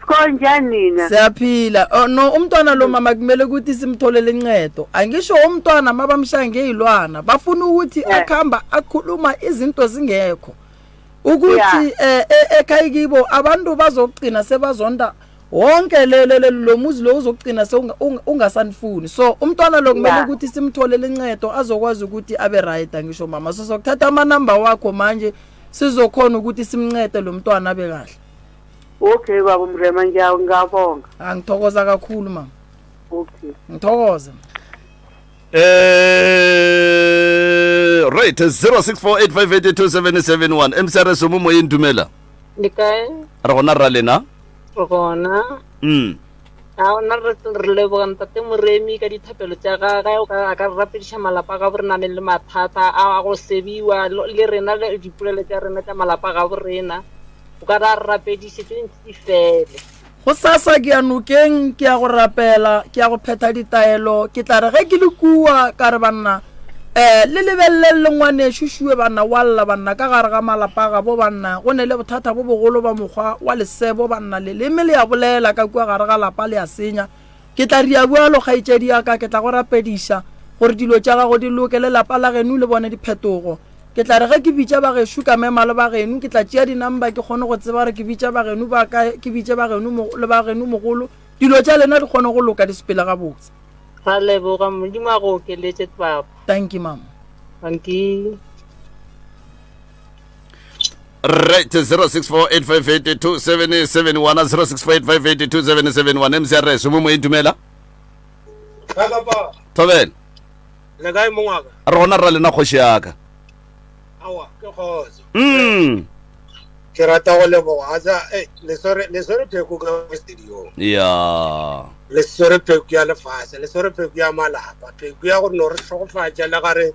sikonjani nina Siyaphila. Oh, no umntwana lo mama kumele ukuthi simtholele incedo. Angisho umntwana mabamshaya ngeyilwana bafuna ukuthi Eh. akhamba akhuluma izinto zingekho. Ukuthi eh eh, ekhaya kibo abantu bazogcina sebazonda wonke le le le- lo muzi lo uzogcina ungasanifuni. So umntwana lo kumele Yeah. ukuthi simtholele incedo azokwazi ukuthi abe right angisho mama. So sokuthatha ama number wakho manje sizokhona ukuthi simncede lo mntwana abe kahle. okay baba mrema ngiyabonga Angithokoza kakhulu mama. okay Ngithokoza. Eh right 0648582771 MCRS mo moyeng dumela. Le kae? Re gona ra lena. Re gona. Mm. A ona re re leboga ntate Moremi ka dithapelo tša gagwe o ka a ka re rapediša malapa a gabo re nang le mathata a a go sebiwa lo- le rena le dipolelo tša rena tša malapa a gabo rena o ka re a re rapediše tše dintši di fele. Gosasa ke ya nokeng, ke ya go rapela, ke ya go phetha ditaelo. Ke tla re ge ke le kua, ka re, Banna, um le lebeleleng le ngwanešu šue, banna, wa lla, banna, ka gare ga malapa a gabo, banna, go ne le bothata bo bogolo ba mokgwa wa lesebo, banna, leleme le a bolela ka kua gare ga lapa, le a senya. Ke tla ria bjalo, kgaetšedi ya ka, ke tla go rapediša, gore dilo tša gago di loke, le lapa la geno le bone diphetogo. Ke tla re ge ke bitša ba gešo, ka mema le ba geno, ke tla tšea dinamba ke kgone go tseba gore ke bitša ba geno ba kae, ke bitše ba geno le ba geno mogolo, dilo tša lena di kgone go loka di sepele gabotse. Ra leboga, Modimo a go okeletše papa. Dankie mama. Dankie. Right 0648582771 0648582771 MCRS mo moyeng dumela. Papa. Thobela. Le kae mongwaka? Re gona ra lena kgoši yaka. Awa, ke kgotso. Mm. Ke rata go leboga. Atsa, eh, le swere le swere pheko ka studio. Ya. Le swere pheko ya lefase, le swere pheko ya malapa, pheko ya gore no re hlogofatša le gare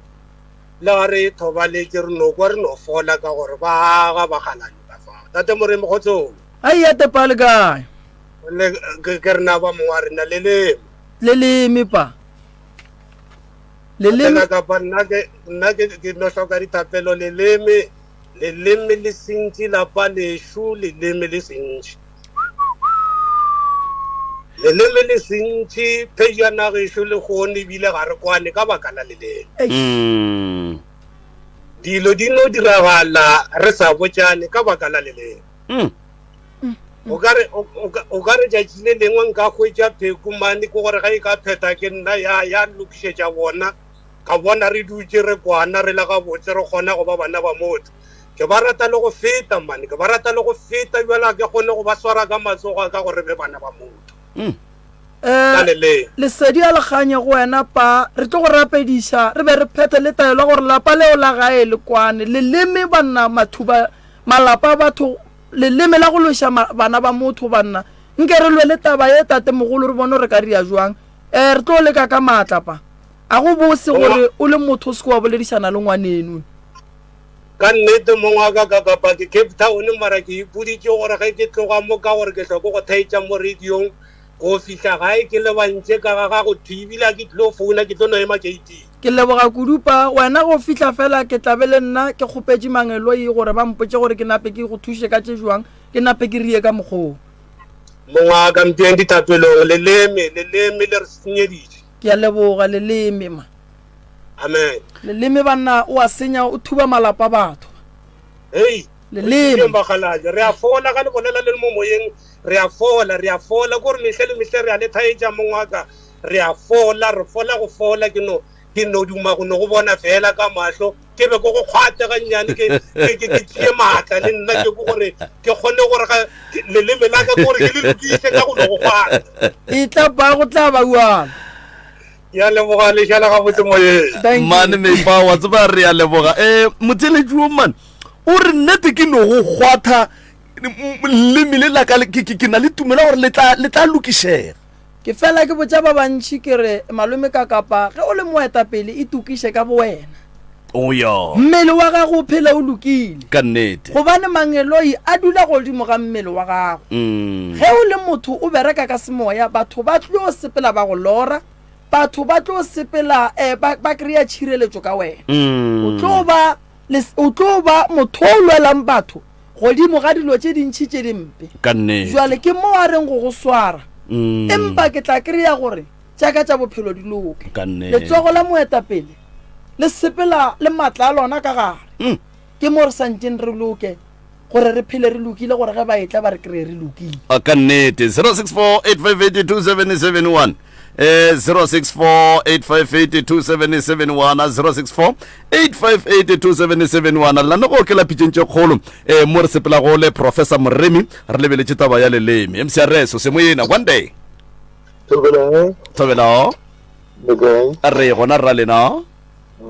le ga re thobaletše re no kwa re no fola ka gore ba aga bagalane ka fao. Tate Moremi kgotsong. Ai ya tepa le kae? Le ke ke rena ba mongwe wa rena leleme. Leleme pa. Leleme. Ka kapa nna ke nna ke ke no hloka dithapelo leleme leleme le sentše lapa lešo leleme le sentše. Leleme le sentši phejana gešo lehono ebile ga re kwane ka baka la leleme. Mm. Dilo di no diragala re sa botšane ka baka la leleme. Mm. O ka re o ka re tšatši le lengwe nka hwetša pheku mane ke gore ge e ka phetha ke nna ya ya lokišetša bona ka bona re dutše re kwana re le gabotse re kgona go ba bana ba motho. Ke ba rata le go feta, mane. Ke ba rata le go feta bjale ga ke kgone go ba swara ka matsogo a ka gore re be bana ba motho. Eh, Ka leleme. Lesedi a le kganye go wena, Pa. Re tlo go rapediša, re be re phethe le taelo ya gore lapa leo la gae le kwane. Leleme, banna, mathuba malapa a batho, leleme la go lweša ma, bana ba motho, banna. Nke re lwe le taba ye, tatemogolo, re bone gore re ka ria jwang. Eh, re tlo leka ka maatla, Pa. A go bose gore o le motho o se ke wa boledišana le ngwaneno. Ka nnete mong wa ka ka kapa ke Cape Town mara ke ipoditše gore ge ke tloga mo ka gore ke hloko go thaetša mo radiong go fihla gae ke lebantše ka ga gago thwi ebile a ke tlilo founa ke tlo no ema gate-ing. Ke leboga kudu pa wena go fihla fela ke tla be le nna ke kgopetše mangeloi gore ba mpotše gore ke nape ke go thuše ka tše jwang ke nape ke rie ka mokgoo. Mong wa ka mpeng dithapelong leleme leleme le re senyeditše. Ke a leboga leleme ma. Amen. Leleme banna o a senya o thuba malapa batho. Hei. Leleme. Bakgalabje re a fola ga le bolela le le mo moyeng re a fola re a fola ko re mehle le mehle re a le thaetša mong wa ka re a fola re fola go fola ke no ke no duma go no go bona fela ka mahlo ke be ko go kgwate gannyane ke ke ke ke tšee maatla le nna ke gore ke kgone gore ga leleme la ka gore ke le lokiše ka go no go kgwata E tla ba go tla ba uana. Ya leboga le šala gabotse moyeng. Thank you. Mane Meipa wa tseba re a leboga. Eh motheletši wo man o re nnete ke no go kgwatha leleme le la ka ke, ke, ke na le tumelo ya gore le tla le tla lokišega. Ke fela ke botša ba bantši ke re malome ka kapa ge o le moetapele itokiše ka bowena. O ya. Mmele wa gago o phele o lokile. Ka nnete. Gobane mangeloi a dula godimo ga mmele wa gago. Mm. Ge o le motho o bereka ka semoya, batho ba tlo sepela ba go lora, batho ba tlo sepela eh, ba, ba kry-a tšhireletšo ka wena. Mm. O tlo ba, o tlo ba motho o lwelang batho godimo ga dilo tše dintši tše dimpe. Ka nnete. Jwale ke mo a reng go go swara. Mm. Empa ke tla kry-a gore tša ka tša bophelo di loke. Ka nnete. Letsogo la moetapele le sepela le maatla a lona ka gare. Mm. Ke mo re santšeng re loke, gore re phele re lokile, gore ge ba etla ba re kry-e re lokile. A ka nnete. 0648582771 eh 0648582771 0648582771 lana go okela pitšeng tše kgolo eh mo re sepelago le Professor Moremi re lebeletše taba ya leleme. MCRS o se moyena one day. Thobela. Thobela. Le kae? Re gona rra lena.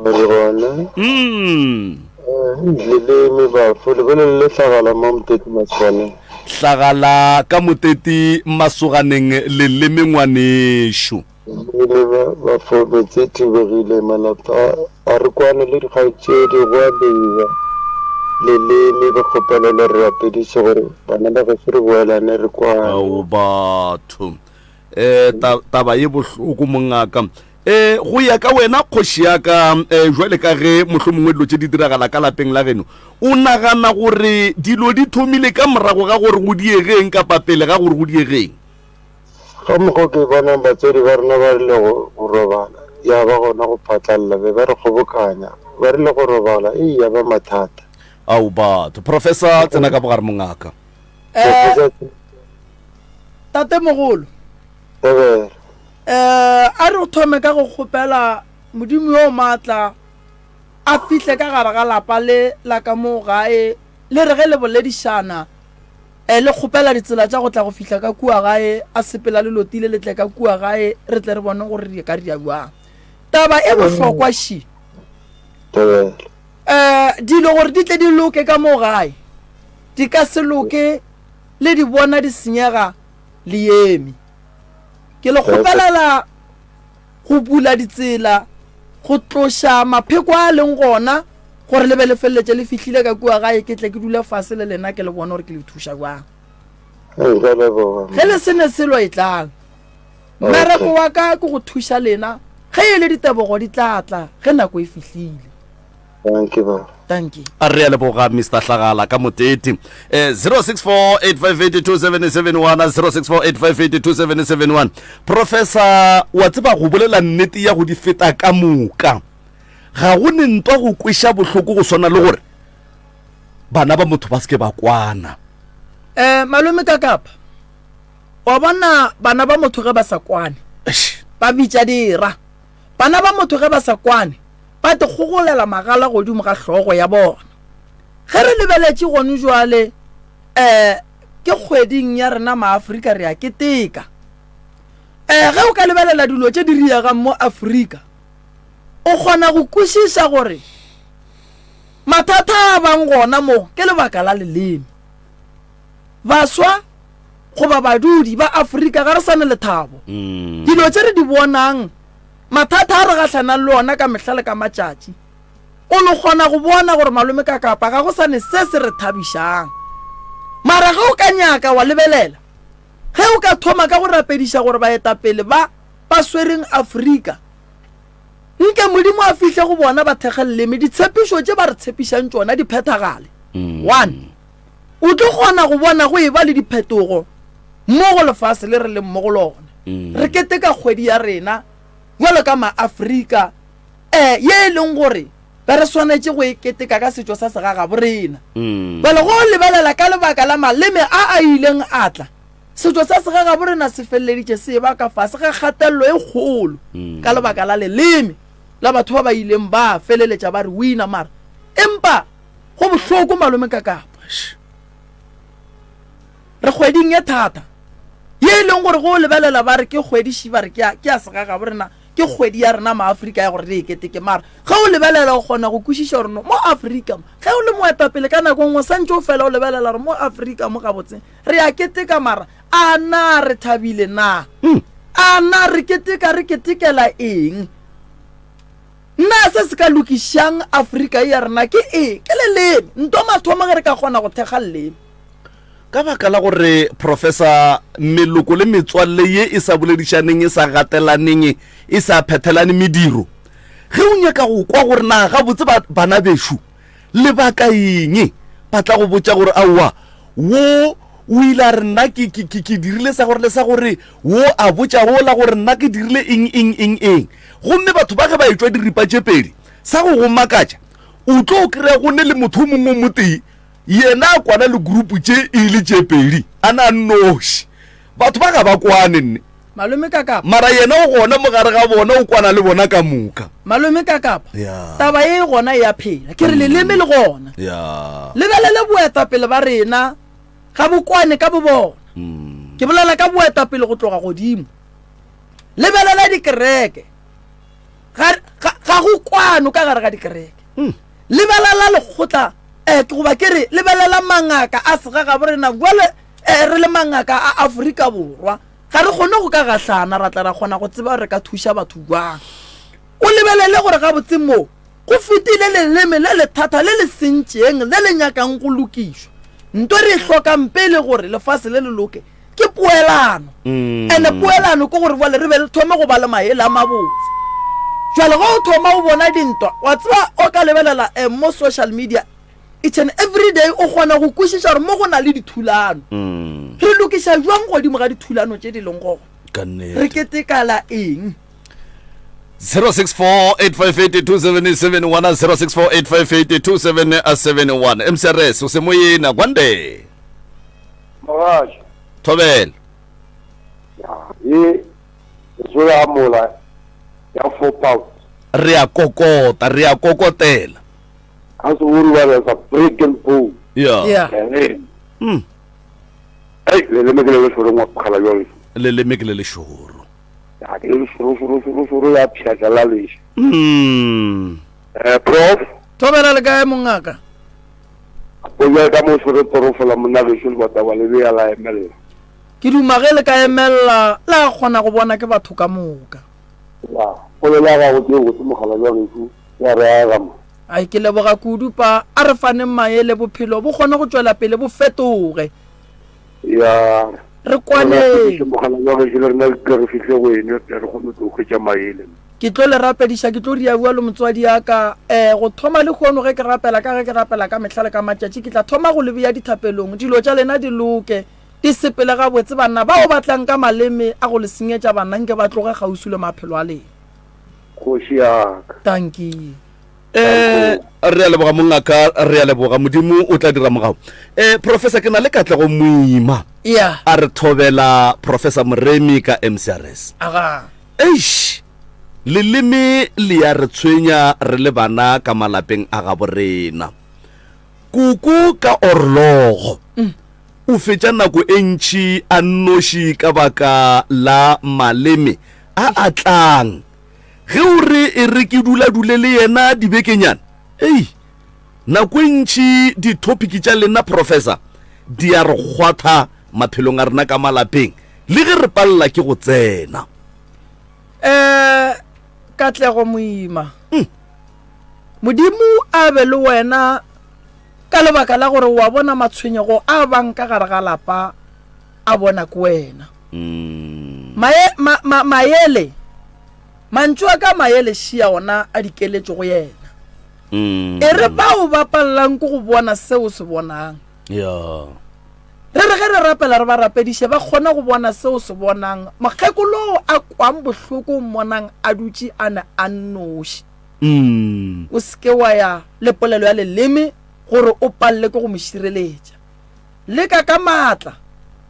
Re gona. Mm. Eh, leleme bafo le bone le hlagala mo moteti maswaneng. Hlagala ka moteti masoganeng leleme ngwanešu. Leleme bafo metse e thubegile malapa a re kwane le dikgaetšedi go a lewa. Leleme ba kgopela le re rapediše gore bana ba geso re boelane re kwane. Ao batho. Eh ta, taba ye bohloko mongaka. Eh go ya ka wena kgoši ya ka eh jwale ka ge mohlomongwe dilo tše di diragala ka lapeng la geno, o nagana gore dilo di thomile ka morago ga gore go diegeng kapa pele ga gore go diegeng? Ka mokgwa o ke bonang batswadi ba rena ba rile go go robala ya ba gona go phatlalla be ba re kgobokanya ba rile go robala ei ya ba mathata. Ao batho. Professor tsena ka bogare mongaka. Eh, Professor Tatemogolo. Thobela. Eh, a re thome ka go kgopela Modimo yo maatla a fihle ka gare ga lapa le la ka mo gae, le re ge le boledišana, eh, le kgopela ditsela tša go tla go fihla ka kua gae, a sepela le lotile le tle ka kua gae, re tle re bone gore re ka dira bjang. Taba e bohlokwa ši. Thobela. Eh, dilo gore di tle di loke ka mo gae, di ka se loke le di bona di senyega le eme. Ke le kgopelela go bula ditsela, go tloša mapheko a a leng gona, gore le be le feleletše le fihlile ka kua gae, ke tle ke dule fase le lena ke le bone gore ke le thuša bjang. Ge le se ne selo, etlang. Mmereko wa ka ke go thuša lena, ge e le ditebogo di tla tla ge nako e fihlile. Dankie baba. Dankie. A re a leboga Mr Hlagala ka motete. Eh 0648582771 0648582771. Professor wa tseba go bolela nnete ya go di feta ka moka. Ga go ne ntwa go kweša bohloko go swana le gore bana ba motho ba se ke ba kwana. Eh malome ka kapa. Wa bona bana ba motho ge ba sa kwane. Eish. Ba bitša dira. Bana ba motho ge ba sa kwane ba te gogolela magala godimo ga hlogo ya bona. Ge re lebeletše gone jwale, um ke kgweding ya rena Maafrika re a keteka. Um ge o ka lebelela dilo tše di riegang mo Afrika, o kgona go kwešiša gore mathata a bang gona mo ke lebaka la leleme. Baswa goba badudi ba Afrika ga re sa ne lethabo. Mm. Dilo tše re di bonang Mathata a re gahlanang le ona ka mehla le ka matšatši, o no kgona go bona gore malome ka kapa ga go sa ne se se re thabišang. Mara ge o ka nyaka wa lebelela, ge o ka thoma ka go rapediša gore baetapele ba ba swereng Afrika, nke Modimo a fihle go bona ba thekge leleme, ditshepišo tše ba re tshepišang tšona di phethagale. One, o tlo kgona go bona go eba le diphetogo mo go lefase le re leng mo go lona. Re keteka kgwedi ya rena bjalo ka Maafrika um ye e leng gore be re swanetše go e keteka ka setšo sa segagabo rena. Bjale go lebelela ka lebaka la maleme a a ileng a tla, setšo sa segagabo rena se feleleditše se eba ka fase ga kgatelelo e kgolo ka lebaka la leleme la batho ba ba ileng ba feleletša ba re wina. Mara empa go bohloko malome ka kapa. Re kgweding ye thata ye e leng gore go o lebelela ba re ke kgwedi ši ba re ke ya, ke ya segagabo rena. Ke kgwedi ya rena Maafrika ya gore re e keteke. Mara ge o lebelela o kgona go kwešiša gore no mo Afrika mo, ge o le moetapele ka nako nngwe santše o fela o lebelela gore mo Afrika mo gabotse re a keteka mara a na re thabile na? A na re keteka re ketekela eng? Na se se ka lokišang Afrika ye ya rena ke eng? Ke leleme. Nto mathomo ge re ka kgona go thekga leleme. Ka baka la gore Professor meloko le metswalle ye e sa boledišaneng, e sa gatelaneng, e sa phethelane mediro, ge o nyaka go kwa gore na gabotse ba, bana bešo lebaka eng, ba tla go botša gore aowa, wo o ile a re nna ke, ke, ke, ke dirile sa gore le sa gore, wo a botša wola gore nna ke dirile eng, eng, eng, eng. Gomme batho ba ge ba etšwa diripa tše pedi, sa go go makatša, o tlo kry-a go ne le motho o mongwe o motee Yena a kwana le group tše e le tše pedi a na nnoši. Batho ba ga ba kwane nne. Malome Kakapa. Mara yena o gona mo gare ga bona o kwana le bona ka moka. Malome Kakapa. Ya. Taba ye e gona e a phela. Ke re leleme le gona. Ya. Lebelele boetapele ba rena ga bo kwane ka bo bona. Ke bolela ka boetapele go tloga godimo. Lebelela dikereke. Ga, ga, ga go kwano ka gare ga dikereke. Lebelela lekgotla eh, goba ke re lebelela mangaka a segagabo rena bjale eh, re le mangaka a Afrika Borwa ga re kgone go ka gahlana ra tla ra kgona go tseba re ka thuša batho jwang. O lebelele gore gabotse mo go fetile leleme le lethata le le sentšeng le le nyakang go lokišwa. Nto re e hlokang pele gore lefase le le loke ke poelano. Ene poelano ke gore bjale re be re thome go ba le maele a mabotse. Jwale ge o thoma o bona dintwa, wa tseba o ka lebelela eh, mo social media each and every day o kgona go kwešiša gore mo go na le dithulano. Re lokiša jwang godimo ga dithulano tše di leng gona? Ka nnete. Re ketekala eng? 0648582771 0648582771 MCRS o se moyena kwande. Mogaši. Thobela. Ya, ye e ya mola ya 4 pounds. Re a kokota, re a kokotela. Ga se gore ba re sa break and bone. Ya. Yeah. Mm. Ei, leleme ke le le šoro ngwakgala jwale. Leleme ke le le šoro. Ya, ke le le šoro šoro šoro šoro ya pšhatla la lešo. Mm. Eh, prof. Thobela le kae mongaka? O bjale ka mo swere porofola monna gešo lebota wa le bea la emelela. Ke duma ge le ka emelela la kgona go bona ke batho ka moka. Ya, polelo ya gago ke e botse mokgalabje wa gešo, ya re aga mo. Ai, ke leboga kudu pa. A re faneng maele bophelo bo kgone go tšwela pele bo fetoge. Ya. Re kwaneng. Mokgalabje wa gešo le rena re tle re fihle go ene re tle re kgone go tlo hwetša maele. Ke tlo le rapediša, ke tlo ria bua le motswadi ya ka. Eh, go thoma lehono ge ke rapela, ka ge ke rapela ka mehla le ka matšatši, ke tla thoma go le bea dithapelong. Dilo tša lena di loke, di sepele gabotse. Banna bao ba tlang ka maleme a go le senyetša banna, nke ba tloge kgauswi le maphelo a lena. Kgoši ya ka. Dankie. Eh, re a leboga mongaka, re a leboga. Modimo o tla dira mogau. Eh, Professor, ke na le Katlego Moima. Yeah. A re thobela Professor Moremi ka MCRS. Aga. Eish! Leleme le ya re tshwenya re le bana ka malapeng a gabo rena. Koko ka orlogo o fetša nako e ntši a nnoši ka baka la maleme a a tlang. Ge o re e re ke dula-dule le yena dibekenyana, ei, nako e ntši dithopiki tša lena Professor di a re kgwatha maphelong a rena ka malapeng le ge re palela ke go tsena. Eh, Katlego Moima. Mm. Modimo a be le wena ka lebaka la gore wa bona matshwenyego a bang ka gare ga lapa a bona ke wena. Mm. Maye, ma, ma, maele, mantšu a ka maele šia ona a dikeletšo go yena. Mm. E re bao ba palelang ke go bona seo se bonang. Yeah. Re re ge re rapela re ba rapediše ba kgone go bona se o se bonang. Mokgekolo a kwang bohloko o mmonang a dutše a ne a nnoši. O se ke wa ya le polelo ya leleme gore o palele ke go mo šireletša. Leka ka maatla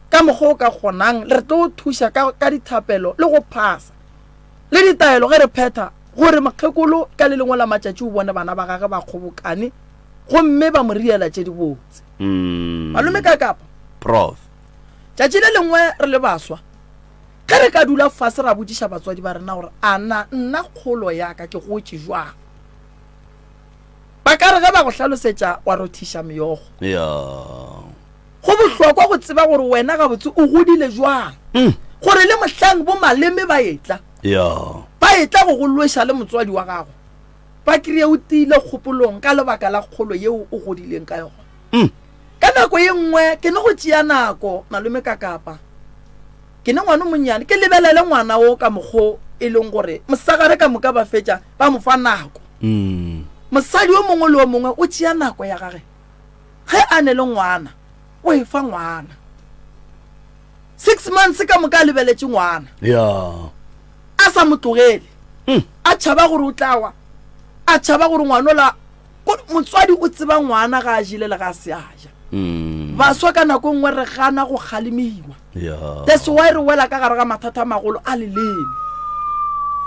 ka mokgwa o ka kgonang, re tlo thuša ka, ka dithapelo le go phasa le ditaelo ge re phetha gore mokgekolo ka le lengwe la matšatši o bone bana ba gage ba kgobokane gomme ba mo riela tše dibotse. Mm. Malome ka kapa. Prof. Tšatši le lengwe re le baswa. Ge re ka dula fase ra botšiša batswadi ba rena gore a na nna kgolo ya ka ke gotše jwang, ba ka re ge ba go hlalosetša wa rothiša meokgo. Go bohlokwa go tseba gore wena gabotse o godile jwang, gore le mohlang bo maleme ba etla, ba etla go go lweša le motswadi wa gago, ba kreye o tiile kgopolong ka lebaka la kgolo yeo o godileng ka yona. Ka nako ye nngwe ke ne go tšea nako, malome Kakapa, ke ne ngwana o monnyane, ke lebelele ngwana wo ka mokgo e leng gore mosegare ka moka ba fetša ba mo fa nako. Mosadi yo mongwe le yo mongwe o tšea nako ya gage ge a ne le ngwana, o e fa ngwana. Six months ka moka a lebeletše ngwana. A sa mo tlogele. A tšhaba gore o tla wa, a tšhaba gore ngwana ola Motswadi o tseba ngwana ga a jele le ga a se a ja. Mm. Baswa ka nako e nngwe re gana go kgalemiwa. Yeah. That's why re wela ka gare ga mathata a magolo a leleme.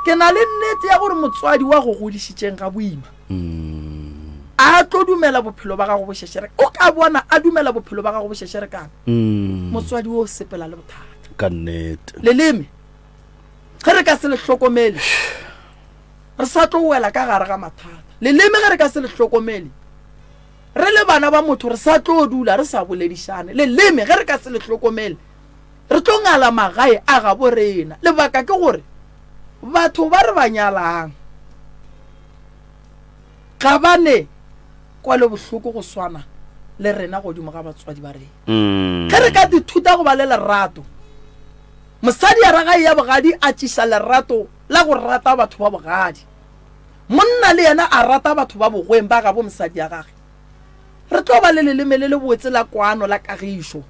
Ke na le nnete ya gore motswadi wa go godišitšeng ga boima. Mm. A tlo dumela bophelo ba gago bo šešereka. O ka bona a dumela bophelo ba gago bo šešerekana. Mm. Motswadi o sepela le bothata. Ka nnete. Leleme ge re ka se le hlokomele Re sa tlo wela ka gare ga mathata. Leleme ge re ka se le hlokomele, re le bana ba motho re sa tlo dula re sa boledišane. Leleme ge re ka se le hlokomele, re tlo ngala magae a gabo rena. Lebaka ke gore batho ba re ba nyalang ga ba ne kwelobohloko go swana le rena godimo ga batswadi ba rena. Ge re ka ithuta go ba le lerato, mosadi a ragae ya bogadi a tšiša lerato la go rata batho ba bogadi. Monna le yena a rata batho ba bogweng ba gabo mosadi ya gage. Re tlo ba le leleme le lebotse la kwano la kagišo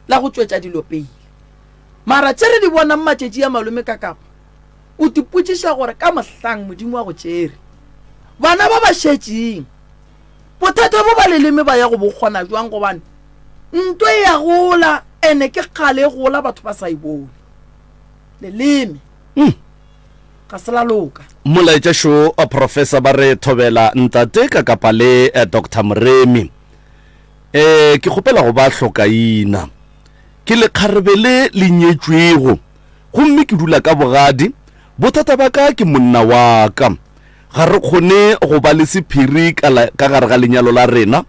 la go tšwetša dilo pele. Mara tše re di bonang matšatši a malome ka kapa, o tipotšiša gore ka mohlang Modimo a go tšere. Bana ba ba šetšeng, bothata bo ba leleme ba ya go bo kgona jwang gobane ntwa e ya gola ene ke kgale e gola batho ba sa e bone. Leleme. Mm. Ga se la loka. Molaetša šo, Professor ba re thobela ntate ka kapa le eh, Doctor Moremi. Eh, ke kgopela go ba hlokaina. Ke lekgarebe le le nyetšwego gomme ke dula ka bogadi. Bothata ba ka ke monna wa ka. Ga re kgone go ba le sephiri ka, la, ka gare ga lenyalo la rena.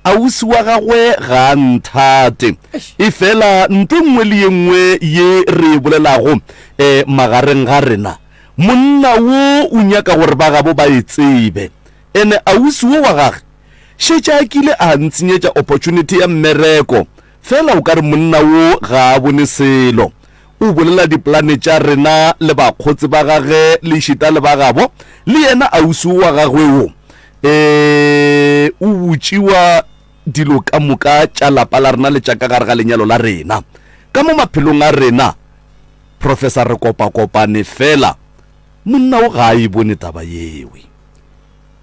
Ausi wa gagwe ga a nthate. Efela nto nngwe le ye nngwe ye re e bolelago um magareng ga rena, monna wo o nyaka gore ba gabo ba e tsebe. Ene ausi wo wa gage šetše a kile a ntshenyetša opportunity ya mmereko, fela o ka re monna wo ga a bone selo. O bolela dipolane tša rena le bakgotsi ba gage le šita le ba gabo, le yena ausi wo wa gagwe wo. E, o botšiwa dilo ka moka tša lapa la rena le tša ka gare ga lenyalo la rena. Ka mo maphelong a rena, Professor re kopakopane fela, monna o ga a e bone taba yewe.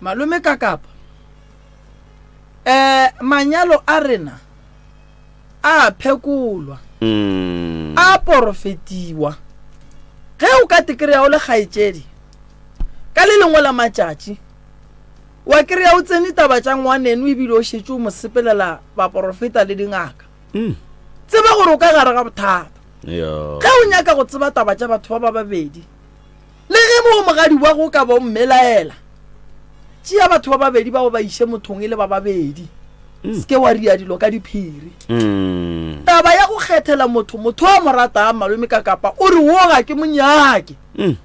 Malome Kakapa, E, manyalo a rena a phekolwa, a porofetiwa. Ge o ka te kry-a o le kgaetšedi, ka le lengwe la matšatši, Wa kry-a o tsene taba tša ngwaneno ebile o šetše o mo sepelela baporofeta le dingaka. Mm. Tseba gore o ka gare ga bothata. Yeah. Ge o nyaka go tseba taba tša batho ba ba babedi, le ge mo mogadi wa go ka ba o mmelaela, tšea batho ba babedi bao ba iše mothong e le ba babedi. Mm. Se ke wa ria dilo ka diphiri. Mm. Taba ya go kgethela motho motho a mo ratang malome ka kapa o re wo ga ke mo nyake. Mm.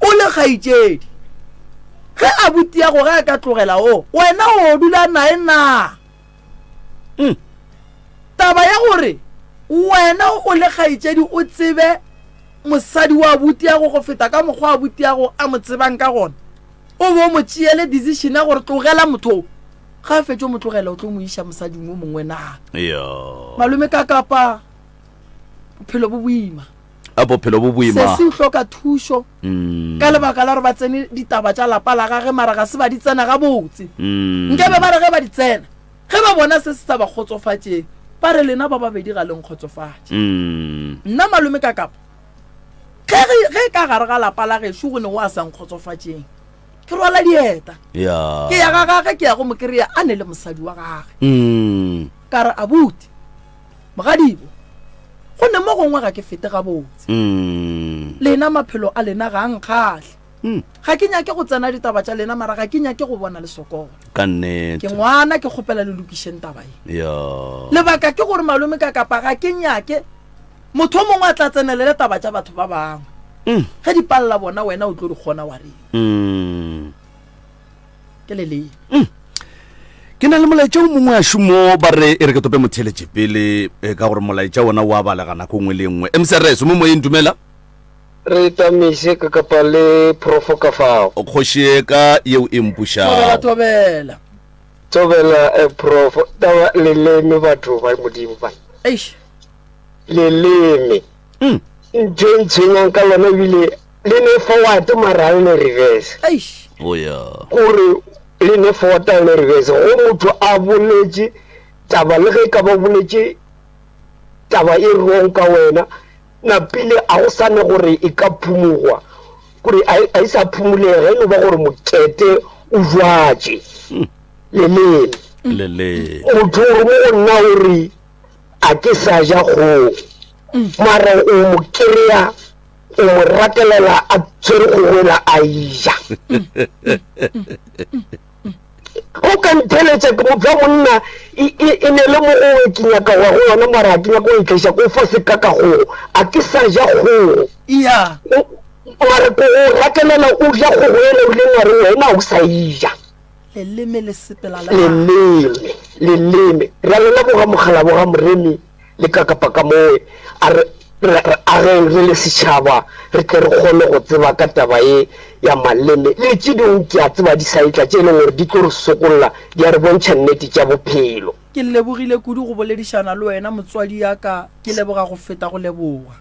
O le kgaetšedi. Ge abutiago ge a ka tlogela o, wena o dula nae na? Mm. Taba ya gore wena o le kgaetšedi o tsebe mosadi wa abutiago go feta ka mokgwa abutiago a mo tsebang ka gona, o be o mo tšeele decision ya gore tlogela motho o, ga a fetše o mo tlogela o tlo mo iša mosading o mongwe na? Yo. Malome ka kapa bophelo bo boima. A bophelo bo boima. Sesi o hloka thušo mm. ka lebaka la gore ba tsene ditaba tša lapa la gage mara ga se ba di tsena gabotse. Mm. Nkabe ba re ge ba di tsena, ge ba bona se se sa ba kgotsofatšeng, ba re lena ba babedi ga le nkgotsofatše. Mm. Nna malome ka kapa ge ge ka gare ga lapa la gešo go ne go a sa nkgotsofatšeng, ke rwala dieta. Yeah. Ke ya ga gage ke ya go mo kry-a a ne le mosadi wa gage. Mm. Ka re abuti, mogadibo. Gonne mo gongwe ga ke fete gabotse. Lena maphelo a lena ga a nkgahle. Ga ke nyake go tsena ditaba tša lena mara ga ke nyake go bona le sokola. Ka nnete. Ke ngwana ke kgopela le lokišeng taba ye. Ya. Lebaka ke gore malome ka kapa ga ke nyake motho o mongwe a tla tsenelele taba tša batho ba bangwe. Ge di palela bona wena o tlo di kgona wa reng? Ke leleme. Ke na le molaetša o mongwe a šomo ba re e re ke tope motheeletše pele eh, ka gore molaetša wona o a balega nako nngwe le nngwe. MCRS mo moyeng dumela. Re tsamaise ka kapa le profo ka fao. Kgoši ye ka yeo e mpušago. Thobela thobela. Thobela eh, profo taba leleme batho ba modimo ba. Eish. Leleme. Mm. Ntho e ntshwenyang ka lona ebile le ne forward mara le ne reverse. Eish. Oh yeah. Gore le ne forward le ne reverse go motho a boletše taba le ge e ka ba boletše taba e wrong ka wena napile a go sane gore e ka phumogwa gore a e sa phumulega e no ba gore mokete o jwatše leleme Leleme. motho o re mo go nna o re a ke sa ja kgogo mara o mo kry-a o mo ratelela a tshwere kgogo ela a e ja o ka ntheletša ke motho wa monna e, e, e ne le mo gowe ke nyaka go ya go yona mara ga ke nyaka go itleša ko fa seka ka kgogo a ke sa ja kgogo ya mara ko o ratelela o ja kgogo ela o rileng wa re wena o sa e ja leleme le sepela le leleme leleme re a le leboga mokgalabo ga moremi le ka kapa ka mowe a re re re ageng re le setšhaba re tle re kgone go tseba ka taba ye ya maleme le tše dingwe ke a tseba di sa etla tše e leng gore di tlo re sokolla di a re bontšha nnete tša bophelo. Ke lebogile kudu go boledišana le wena motswadi ya ka, ke leboga go feta go leboga.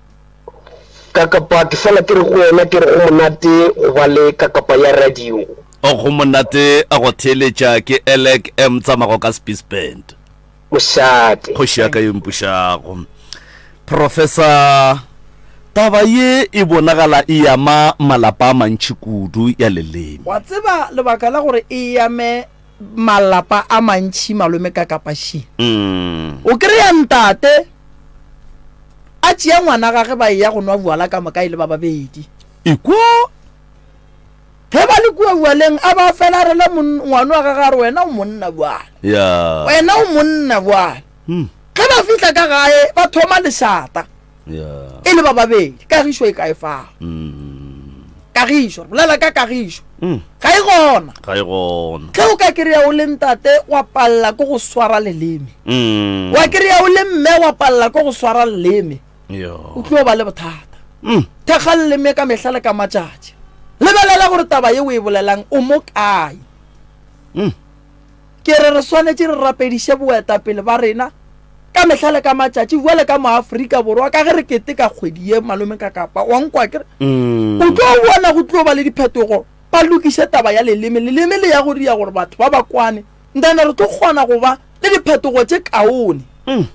Kakapa, ke fela ke re go wena ke re go monate go ba le kakapa ya radio. Go monate go theeletša ke Elec M Tsamago ka Spies Band. Mošate. Kgoši ya ka ye mpušago. Professor, taba ye e bonagala e ama malapa a mantši kudu ya leleme. Wa tseba lebaka la gore e ame malapa a mantši malome ka Kapaši? O kry-a ntate a tšea ngwana gage ba eya go nwa bjala ka moka e le ba babedi. Ekwa! Ge ba le kua bjaleng, a ba fela a rela ngwano wa gagwe a re, Wena o monna bjale. Yeah. Wena o monna bjale. Hmm. Ge ba fihla ka gae, ba thoma lešata. Yeah. E le ba babedi. Kagišo e kae fao? Mm. Kagišo, re bolela ka kagišo. Mm. Ga e gona. Ga e gona. Ge o ka kry-a o le ntate wa palela ke go swara leleme. Mm. Wa kry-a o le mme wa palela ke go swara leleme. Yo. O tlo ba le bothata. Mm. Thekga leleme ka mehla le ka matšatši. Lebelela gore taba ye o e bolelang o mo kae. Mm. Ke re re swanetše re rapediše boetapele ba rena ka mehla le ka matšatši bjale ka moAfrika Borwa ka ge re keteka kgwedi ye malome ka kapa wa nkwa ke re Mm. o tlo bona go tlo ba le diphetogo ba lokiše taba ya leleme leleme le ya go dia gore batho ba ba kwane ntana re tlo kgona go ba le diphetogo tše kaone. Mm.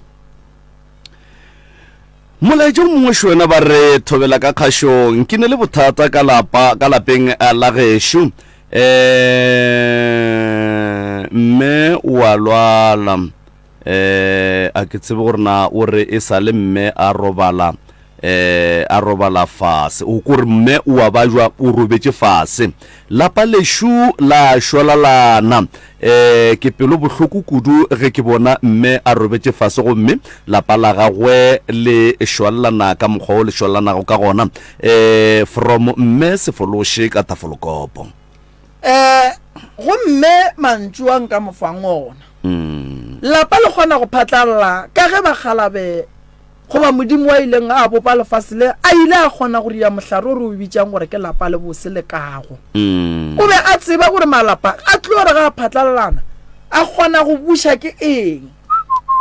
Molaetša o mongwe šwena ba re thobela ka kgašong ke ne le bothata ka lapa ka lapeng eh, la gešo eh mme o a lwala eh a ke tsebe gore na o re e sa le mme a robala eh a robala fase o kore mme o a bajwa o robetše fase lapa lešo la šwalalana eh ke pelo bohloko kudu ge ke bona mme a robetše fase gomme lapa la gagwe le šwalelana ka mokgwa o le šwalelanago ka gona eh from mme sefološe ka tafolokopo Eh, gomme mantšu a nka mo fang ona. mm. Lapa le kgona go phatlalla ka ge bakgalabe Goba Modimo wa ileng a bopa lefase le, a ile a kgona go ria mohlare o re o bitšang gore ke lapa le bose le kago. O be a tseba gore malapa a tlo re ge a phatlalelana, a kgona go buša ke eng.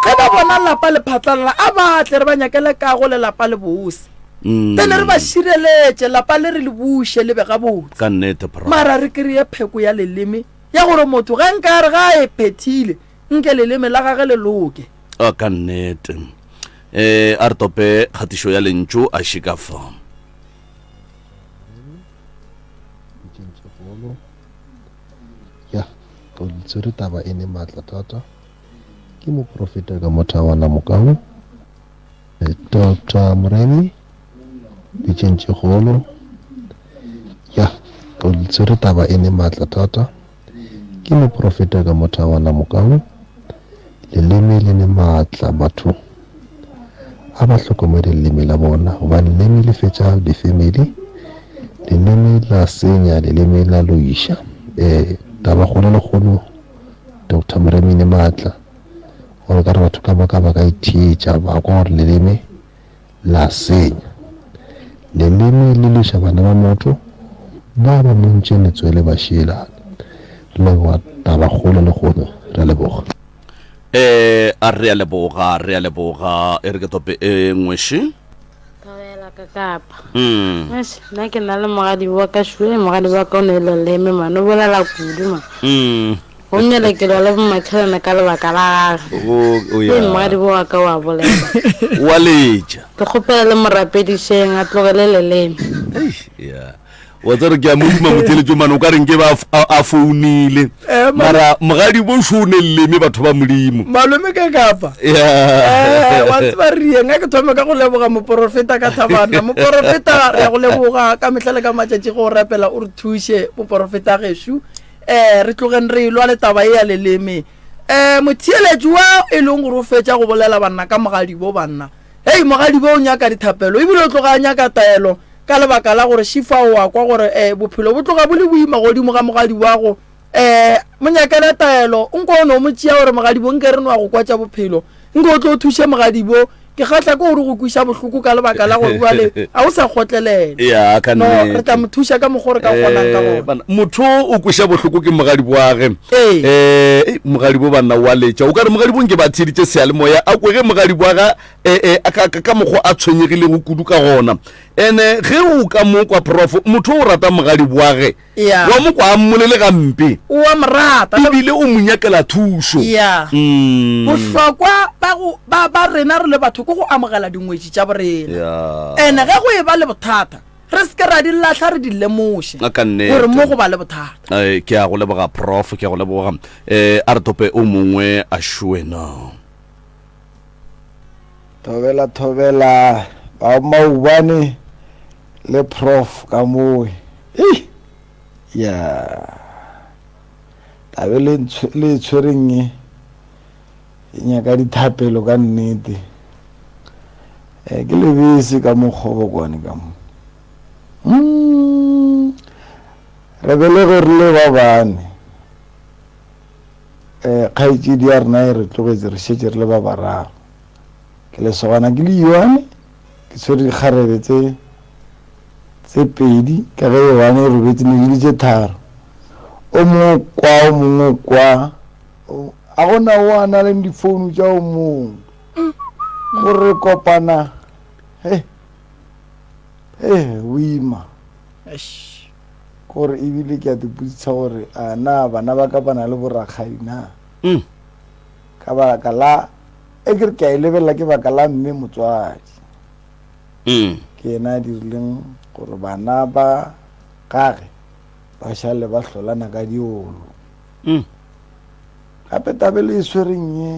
Ge ba bona lapa le phatlalala, a ba tle re ba nyakele kago le lapa le bose. Pele re ba šireletše, lapa le re le buše le be gabotse. Ka nnete, Prof. Mara re kry-e pheko ya leleme ya gore motho ge nka re ge a e phethile, nke leleme la gage le loke. A ka nnete. Eh, a re tope kgatišo ya lentšu a šika fa. Ya, o tswere taba e ne maatla thata. Ke moprofeta ka mothawana mokao. Doctor Moremi ditšeng tše kgolo ya o tswere taba e ne maatla thata ke moprofeta ka mothabana mokau leleme le ne maatla batho a ba hlokomele leleme la bona gobane leleme le fetša di-family leleme la senya leleme la loiša um taba kgolo le kgolo Doctor Moremi ne maatla gore ka re batho ka moka ba ka itheetša ba kwa gore leleme la senya. Leleme le leša bana ba motho ba ba montše letswele ba šielana. Re leboga tabakgolo lehono, re a leboga. Eh, a re a leboga, re a leboga. E re ke tope e nngwe še. Thobela ka kapa. Mm. Eish, nna ke na le mogadi wa ka šue, mogadi wa ka o ne leleme man, o bolela kudu man. Mm. Gomme le ke lwa le bomakhelwane ka lebaka la gage. O, o Ee, ya. mogadi wa ka wa bolela. Wa letša. Ke kgopela le morapedišeng a tlogele leleme. Eish, ya. Wa tsere ke a mo duma motheletšo mane o ka reng ke ba a founile. Eh, Mara mogadi bo šo ne leleme batho ba Modimo. Malome ka kapa. Ya. Eh, wa tseba re rieng a ke thome ka go leboga moporofeta ka thabana. Moporofeta re ya go leboga ka mehla le ka matšatši go rapela o re thuše moporofeta gešo. um re tlogeng re elwa le taba e ya leleme um motheeletši wa e leng gore o fetša go bolela banna ka mogadibo banna hei mogadibo o nyaka dithapelo ebile o tloga a nyaka taelo ka lebaka la gore šifa o a kwa gore um bophelo bo tloga bo le boima godimo ga mogadibo wa go um mo nyakela taelo nko o no mo tšea gore mogadibo nke re no wa go kwatša bophelo Nke o tlo o thuše mogadibo, ke kgahla ke gore go kwiša bohloko ka lebaka la gore bjale a o sa kgotlelela. Ya, ka No, nnete. re tla mo thuša ka mokgwa o re ka kgonang ka Eh, gona. bana, motho o kweša bohloko ke mogadibo wa ge. Ee. Eh, ei, mogadibo banna wa letša. O ka re mogadibo nke ba theeditše seyalemoya, a kwe ge mogadibo wa ga eh, eh, a ka, ka, ka mokgwa a tshwenyegilego kudu ka gona. Ene ge o ka mo kwa prof, motho o rata mogadibo wa ge. Yeah. Wa mo kwa a mmolele gampe. O a mo rata. Ebile o mo nyakela thušo. Yeah. Mm. Bohlokwa ba go ba ba rena re le batho ke go amogela dingwetši tša borena. Yeah. Ene ge go e ba le bothata re se ke ra di lahla re di lemoše A ka nnete. gore mo go ba le bothata. Ai, ke a go leboga prof, ke a go leboga. Eh, a re tope o mongwe a šoe na. Thobela thobela ba maubane le prof ka mowe ei ya tabe le le tshwereng e e nyaka dithapelo ka nnete eh ke lebese ka mokgobokwane ka mo mm re belege re le ba bane eh kgaetšedi ya rena e re tlogetse re šetše re le ba bararo ke lesogana ke le yoane Ke tshwere dikgarebe tse tse pedi ka ge Yohane e robetše ne di le tše tharo. O mongwe kwa, o mongwe kwa. A go na o a na leng difounu tša o mongwe. Gore re kopana he he boima. Gore ebile ke a tipotsisa gore a na bana ba ka ba na le borakgadi na. Ka baka la E ke re ke a e lebelela ke baka la mme motswadi. Mm. Ke yena a dirileng gore bana ba gage ba šale ba hlolana ka diolo. Mm. Gape tabe le e swereng ye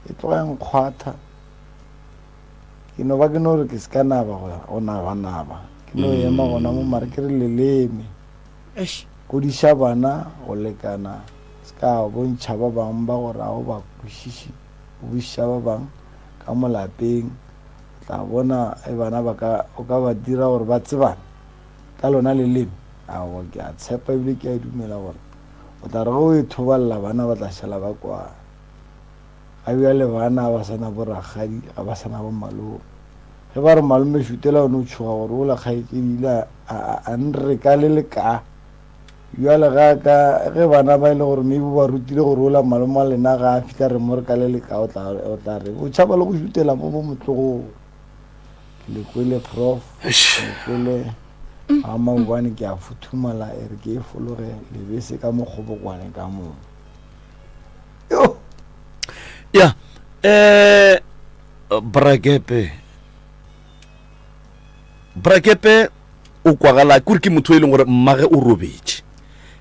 e tloga e nkgwatha. Ke no ba ke no re ke se ka naba go naba naba. Ke no ema gona mo mare ke re leleme. Eish. Godiša bana go lekana se ka bontšha ba bangwe ba gore ga o ba kwešiše, o botšiša ba bangwe ka mo lapeng, o tla bona e bana ba ka o ka ba dira gore ba tsebane ka lona leleme. Aowa, ke a tshepa ebile ke a dumela gore o tla re ge o e thobalela bana ba tla šala ba kwana. Ga bjale bana ga ba sa na borakgadi, ga ba sa na bomalome. Ge ba re malome šutela o no tšhoga gore ola kgaetšedi ile a nre ka le le ka. Bjale ga ka ge bana ba e le gore maybe ba rutile gore ola malome wa lena ga a fihla re mo re ka le le ka o tla o tla re o tšhaba le go šutela mo mo motlogong. Ke le kwele prof, ke le kwele ga maobane ke a futhumala e re ke e fologe lebese ka mokgobokwane ka mo. Yo. Ya. Eh Brakepe Brakepe o kwagala kore ke motho e leng gore mmage o robetše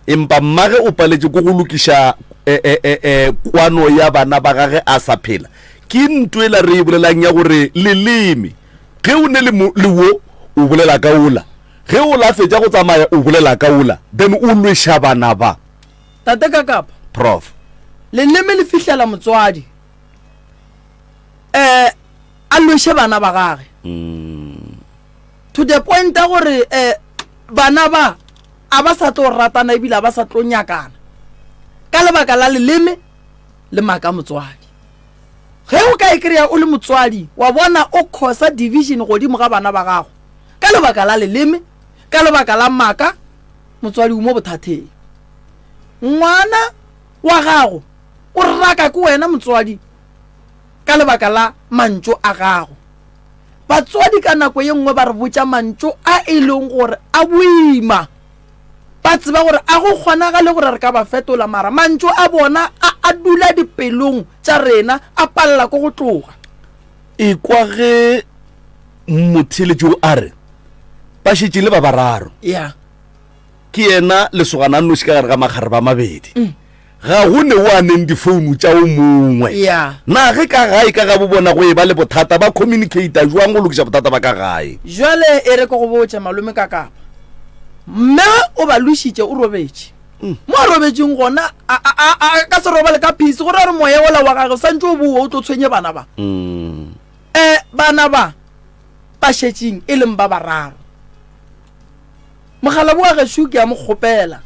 empa mmage o paletše ko go lokiša e, e, e, e, kwano ya bana ba gage a sa phela. Ke nto ela re e bolelang ya gore leleme, ge o ne le, le wo, o bolela ka wola. Ge o la fetša go tsamaya, o bolela ka wola. Then o lweša bana ba. Tate Kakapa. Prof. Leleme le fihlela motswadi um a lweše bana ba gage. To the point ya gore um bana ba a ba sa tlo ratana ebile a ba sa tlo nyakana ka lebaka la leleme le maaka motswadi. Ge o ka e kry-a o le motswadi wa bona o causa division godimo ga bana ba gago ka lebaka la leleme, ka lebaka la maaka, motswadi o mo bothatheng. Ngwana wa gago o raka ke wena motswadi ka lebaka la mantšu a gago. Batswadi ka nako ye nngwe ba re botša mantšu a e leng gore a boima. Ba tseba gore a go kgonagale gore re ka ba fetola, mara mantšu a bona a a dula dipelong tša rena, a palela ke go tloga. Ekwa ge motheeletši o a re, Ba šetše le ba bararo. Ya. Ke yena lesogana a nnoši ka gare ga makgarebe a mabedi. Ga go ne o a neng difounu tša o mongwe. Ya. Na ge ka gae ka gabo bona go eba le bothata, ba communicata jwang go lokiša bothata ba ka gae? Jwale e re ke go botše, malome Kakapa. Mme o ba lwešitše o robetše. Mo a robetšeng gona a, a, a, a ka se robale ka peace, go ra gore moya wola wa gage o santše o bowa o tlo tshwenye bana ba. E, bana ba ba šetšeng e leng ba bararo. Mokgalabje wa gešo ke a mo kgopela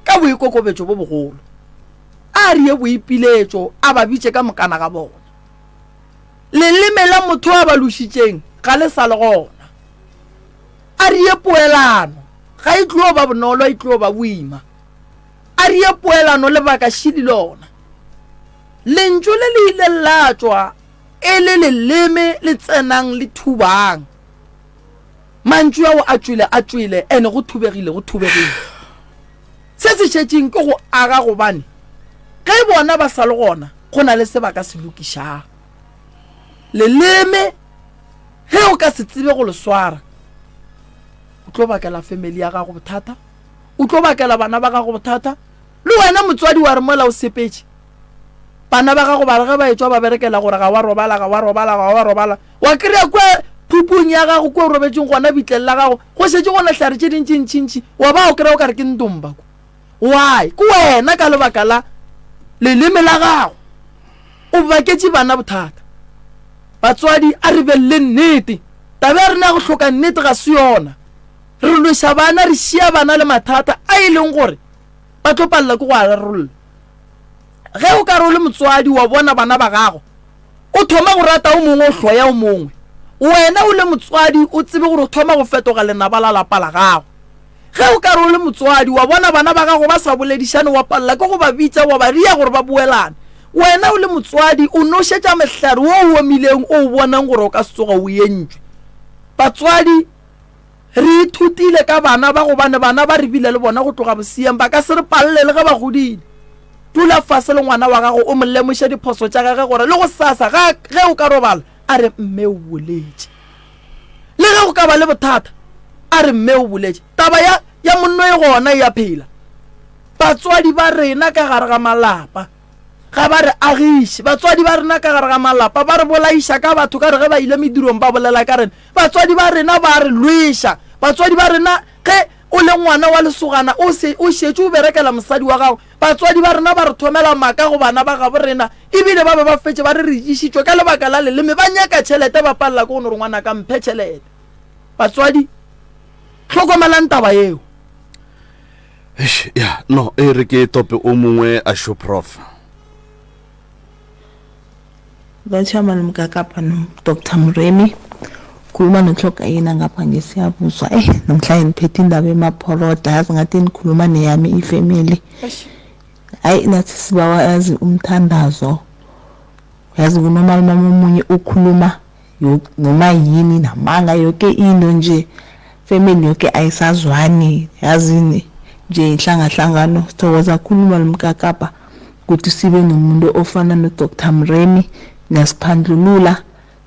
ka boikokobetšo bo bogolo, a re ye boipiletšo a ba bitše ka mokana ga bona. Leleme la motho a ba lošitšeng ga le sa le gona. A re ye poelano, ga e tlo ba bonolo, e tlo ba boima. A re ye poelano lebaka šili lona. Lentšu le le ile la tšwa e le leleme le tsenang le thubang. Mantšu ao a tšwele a tšwele ene go thubegile go thubegile. Se se šetšeng ke go aga gobane ge bona ba sa le gona go na le se ba ka se lokišago. Leleme ge o ka se tsebe go le swara o tlo bakela family ya gago bothata, o tlo bakela bana ba gago bothata, le wena motswadi wa re mola o sepetše Bana ba gago ba re ge ba etšwa ba berekela gore ga wa robala, ga wa robala, ga wa robala. Wa kry-a kua phupung ya gago kua o robetšeng gona bitleng la gago go šetše go na hlare tše dintšintšintši wa ba o kry-a o ka re ke ndomba kwa. Why? Ke wena ka lebaka la leleme la gago o baketše bana bothata. Batswadi a re beng le nnete. Taba ya rena ya go hloka nnete ga se yona. Re lweša bana, re šia bana le mathata a e leng gore ba tlo palela ke go a rarolla. Ge o ka re o le motswadi wa bona bana ba gago, o thoma go rata o mongwe o hloya o mongwe, wena o le motswadi o tsebe gore o thoma go fetoga lenaba la lapa la gago. Ge o ka re o le motswadi wa bona bana ba gago ba sa boledišane wa palela ke go ba bitša wa ba ria gore ba boelane, wena o le motswadi o nošetša mohlare wo o omileng o o bonang gore o ka se tsoge o entšwe. Batswadi. Re ithutile ka bana ba gobane bana ba re bile le bona go tloga boseeng ba ka se re palele le ge ba godile. Dula fase le ngwana wa gago o mo lemoše diphoso tša gage gore le gosasa ga ge o ka robala a re mme o boletše. Le ge go ka ba le bothata a re mme o boletše. Taba ya ya monno e gona e a phela. Batswadi ba rena ka gare ga malapa ga ba re agiše. Batswadi ba rena ka gare ga malapa ba re bolaiša ka batho ka re ge ba ile medirong ba bolela ka rena. Batswadi ba rena ba re lweša. Batswadi ba rena, ge o le ngwana wa lesogana o se o šetše o berekela mosadi wa gago, batswadi ba rena ba re thomela maaka go bana ba gabo rena, ebile ba be ba fetše ba re re išitšwe ka lebaka la leleme, ba nyaka tšhelete ba palela ke go no re ngwanaka mphe tšhelete. Batswadi, hlokomelang taba yeo. Eish, ya no e re ke tope o mongwe a sho prof. Batjha malumka kapa no-Dr Moremi khuluma notlhoga yena ngapha ngesiyabuzwa eh namhlanje niphethe indaba emaphoroda yazi ngathi nikhuluma neyami ifamily hayi nathi sibawa yazi umthandazo yazi kunomalume omunye ukhuluma noma yini namanga yoke into nje family yoke ayisazwani yazini nje inhlangahlangano sithokoza khulu malumkakapa ukuthi sibe nomuntu ofana no-Dr Mremi niyasiphandlulula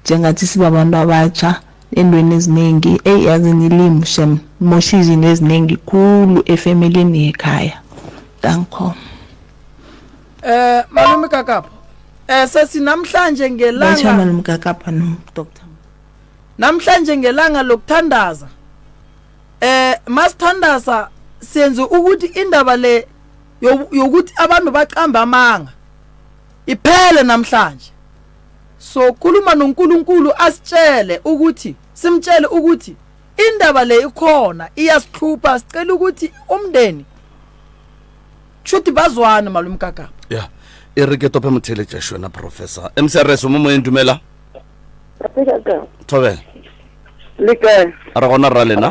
njengathi sibabantu abatsha entweni eziningi eyi yazi nilimi shem mosha izinto eziningi khulu efemelini yekhaya danko Eh malume Kakapa. Eh sesi namhlanje Lotjha ngelanga malume kaKapa no Dr. namhlanje ngelanga lokuthandaza. Eh masithandaza senze ukuthi indaba le yokuthi abantu baqamba amanga iphele namhlanje. So khuluma noNkulunkulu asitshele ukuthi simtshele ukuthi indaba le ikhona iyasihlupha sicela ukuthi umndeni kushuthi bazwane malume kakapa ya e re ke tope motheletša wena professor mcrs o mo moyeng dumela thobela le kae re gona rra lena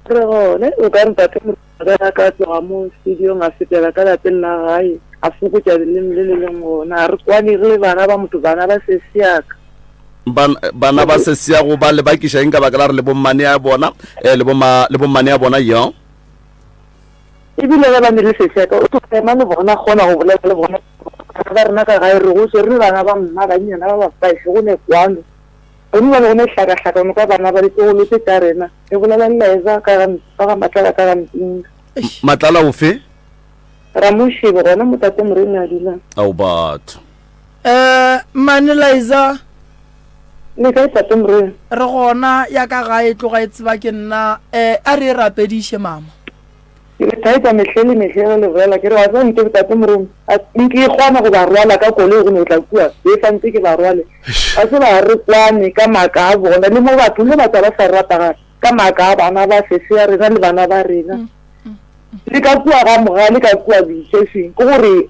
re gone o ka ntate a ka tloga mo studiong a fetela ka lapeng la gae a fokotša leleme le le leng gona a re kwane re le bana ba motho bana ba sesiaka bana ba sesiago ba le bakiša eng ka baka la re le bommane ya bona um le bommane ya bona yo Ebile ge ba ne le seseka, o tlo ema le bona, kgona go bolela le bona. Bana ba rena ka gae re gotse re le bana ba mma bannyana ba ba five, go ne kwano. Gomme bjale go ne hlakahlakano ka bana ba ditlogolo tše tša rena. Re bolela le Liza ka ga, ka ga Matlala ka ga Mpinga. Matlala ofe? Ramošebo, gona mo Tate Moremi a dulang. Ao batho. Eh, Mmane Liza. Le kae Tate Moremi? Re gona, ya ka gae tloga e tseba ke nna. Eh, a re e rapediše mama. Ke le thaetša mehle le mehle ge le bolela, ke re, Wa tseba nke Tate Moremi a nke ke kgona go ba rwala ka koloi go no tla kua, be santse ke ba rwale. Wa tseba ga re kwane ka maaka a bona, le mo batho, le batho ba sa re rata ka maaka a bana ba sese ya rena le bana ba rena. Le ka kua ga Mogale ka kua boikešeng, ke gore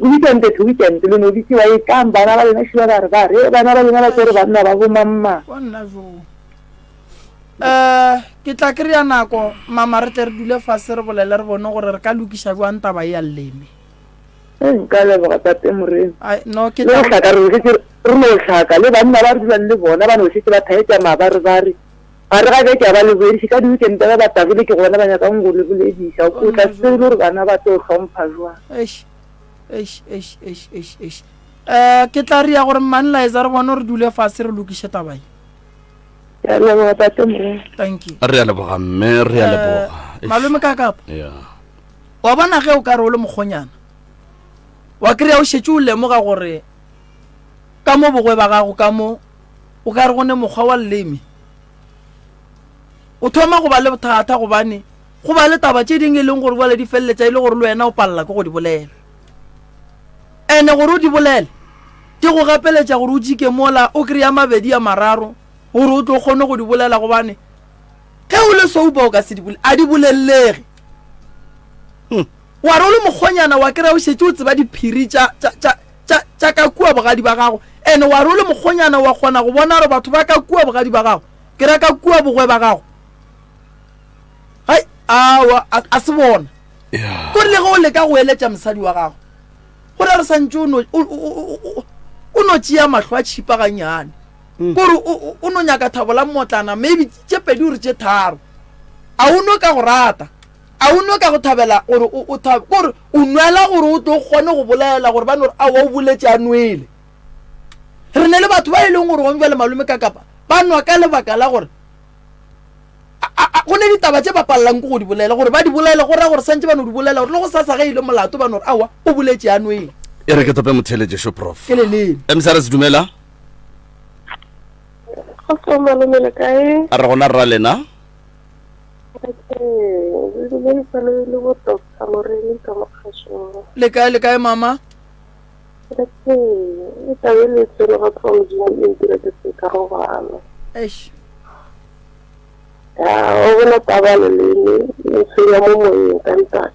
weekend to weekend le no bitsiwa etlang bana ba lena šiba ba re ba re bana ba lena ba tsere banna ba bo mamma. Um ke tla kry-a nako mama re tle re dule fase re bolele re bone gore re ka lokiša jwang taba e ya lleme. Ee, nka leboga tate Moremi. Ai, no ke Le tla go hlaka re šetše re no hlaka le banna ba re dulang le bona ba no šetše ba thaetša mabare-bare. Gare ga beke a ba le bolediše ka di-weekend ba ba tagile ke gona ba nyakang go le bolediša. O tla se tsebe le gore bana ba tlo hlompha jwang. Eish, eish, eish, eish, eish, eish. Um ke tla ria gore Mmane Liza re bone re dule fase re lokiše taba ye. Ke a leboga tate Morena. Thank you. Re a leboga mme, re a Eh, leboga. Eish. Malome ka kapa. Yeah. Wa bona ge o ka re o le mokgonyana wa kry-a o šetše o lemoga gore ka mo bogwe ba gago ka mo o ka re go ne mokgwa wa leleme o thoma go ba le bothata gobane go ba le taba tše dingwe e leng gore bjale di feleletša e le gore le wena o palela ke go di bolela Ene gore o di bolele, di go gapeletša gore o jike mola o kry-a mabedi a mararo gore o tlo kgone go di bolela gobane ge o le sober o ka se di bolele, a di bolelege. Hmm. Wa re o le mokgonyana wa kry-a o šetše o tseba diphiri tša, tša, tša, tša, tša ka kua bogadi ba gago. Ene wa re o le mokgonyana wa kgona go bona gore batho ba ka kua bogadi ba gago, ke ra ka kua bogwe ba gago, hai, aowa, a, a se bona. Ko rile ge o leka go eletša mosadi wa gago, go ra re santše o no, o, o, o, o no tšea mahlo a tšhipa gannyane. Mm. Kore o, o no nyaka thabo la mmotlana, maybe tše pedi gore tše tharo. A o no ka go rata, a o no ka go thabela gore o, o thabe, kore o nwela gore o tlo kgone go bolela gore ba no re aowa o boletše a nwele. Re ne le batho ba e leng gore gong bjale malome ka kapa ba nwa ka lebaka la gore go ne ditaba tše ba palelang ke go di bolela gore ba di bolele go raya gore santse ba no di bolela gore le go sasa ge e le molato ba no re aowa o boletše ya nweng. E re ke tope motheeletšešo prof. Ke leleme. Msrs dumela. Kgotso malome le kae? A re gona rra lena. Le dumedisa le le bo Doctor Moremi ka mo kgašong. Le kae le kae mama? Re teng. E tlabe le tsene go tloga Modimo e ntira ke se ka robala. Eish. Ya, o bona taba leleme e tshwenya mo moyeng ka ntate.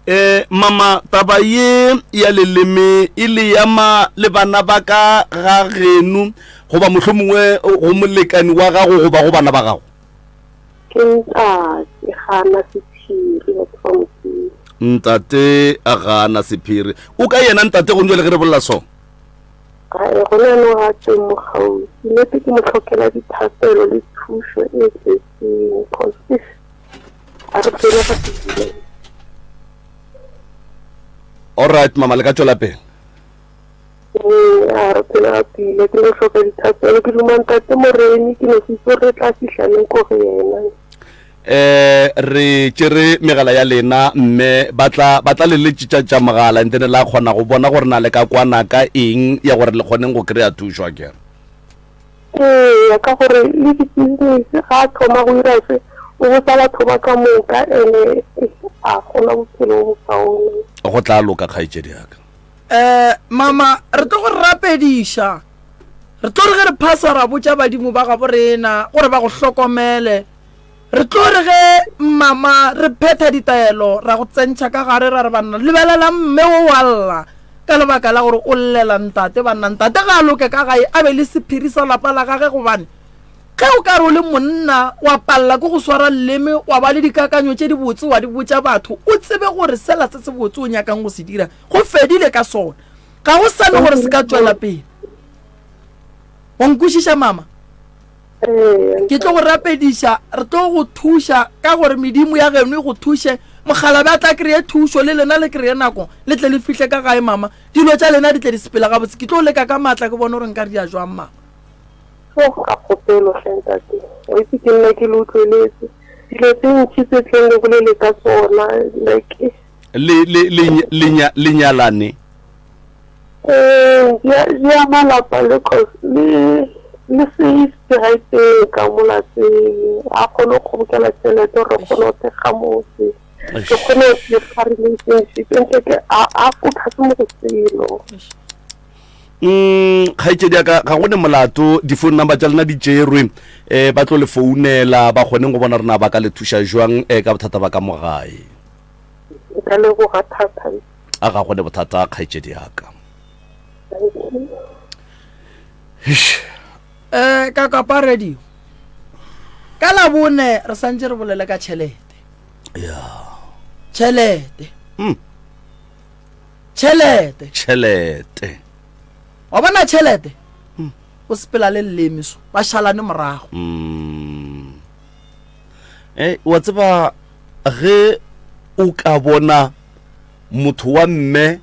Eh, mama taba ye ya leleme e le yama le bana ba ka ga geno goba mohlomongwe go molekani wa gago goba go bana ba gago? Ke ntate ga na sephiri batho ba Modimo. Ntate ga na sephiri. O ka yena ntate go njale ge re bolela so? Gae gone jaanong ga a teng mo gaufi. Nnete ke mo tlhokela dithapelo le thušo e e tletseng cause eish a re phele ga pila. Alright mama le ka tšwela pele. Ee, a re phele ga pila ke no hloka dithapelo ke duma ntate Moremi ke no se itse gore re tla fihla neng ko go yena. Eh re tšere megala ya lena mme ba tla ba tla le letšetša tša mogala and then la kgona go bona gore na le ka kwana ka eng ya gore le kgoneng go kry-a thušo akere. Eya ka gore le di-business ga a thoma go ira se o botsa batho ba ka moka ene a gona bophelo bo bokaone. Go tla loka kgaetšedi ya ka. Eh mama re tlo go rapediša re tlo re ge re phasa ra botša badimo ba gabo rena gore ba go hlokomele. Re tlo re ge mama re phetha ditaelo ra go tsentšha ka gare ra re banna lebelelang mme o wa lla ka lebaka la gore o llela ntate banna ntate ga a loke ka gae a be le sephiri sa lapa la gage gobane ge o ka re o le monna wa palela ke go swara leleme wa ba le dikakanyo tše dibotse wa di botša batho o tsebe gore sela se sebotse o nyakang go se dira go fedile ka sona ga go sane gore se ka tšwela pele wa nkwešiša mama Ke tlo go rapediša, re tlo go thuša ka gore medimo ya geno e go thuše. Mokgalabje a tla kreye thušo, le lena le kreye nako, le tle le fihle ka gae mama. Dilo tša lena di tle di sepele gabotse. Ke tlo leka ka maatla ke bone gore nka ria jwang mama. Oh, ka kgopelo hle ntate. Wa itse ke nna ke le utlweletse. Dilo tse ntši tse tleng le bolele ka tsona like Le le le le le nyalane. Ee, di ama lapa le cause le le safety ga e teng ka mo lapeng. A kgone go kgobokela tšhelete gore re kgone go thekga motse. Re kgone go thekga relationship ntle ke a a focus mo go selo. Mm, kgaetšedi ya ka ga go ne molato di-phone number tša lena di tšerwe um ba tlo le founela ba kgoneng go bona rena ba ka le thuša jwang um ka bothata ba ka mo gae. Nka leboga thata. A ga go ne bothata kgaetšedi ya ka. Eh ka kapa radio. Ka labone re santse re bolele ka tšhelete. Ya. Tšhelete. Mm. Tšhelete. Tšhelete. Wa bona tšhelete? Mm. O sepela le leleme so, ba šalane morago. Mm. Eh wa tseba ge o ka bona motho wa mme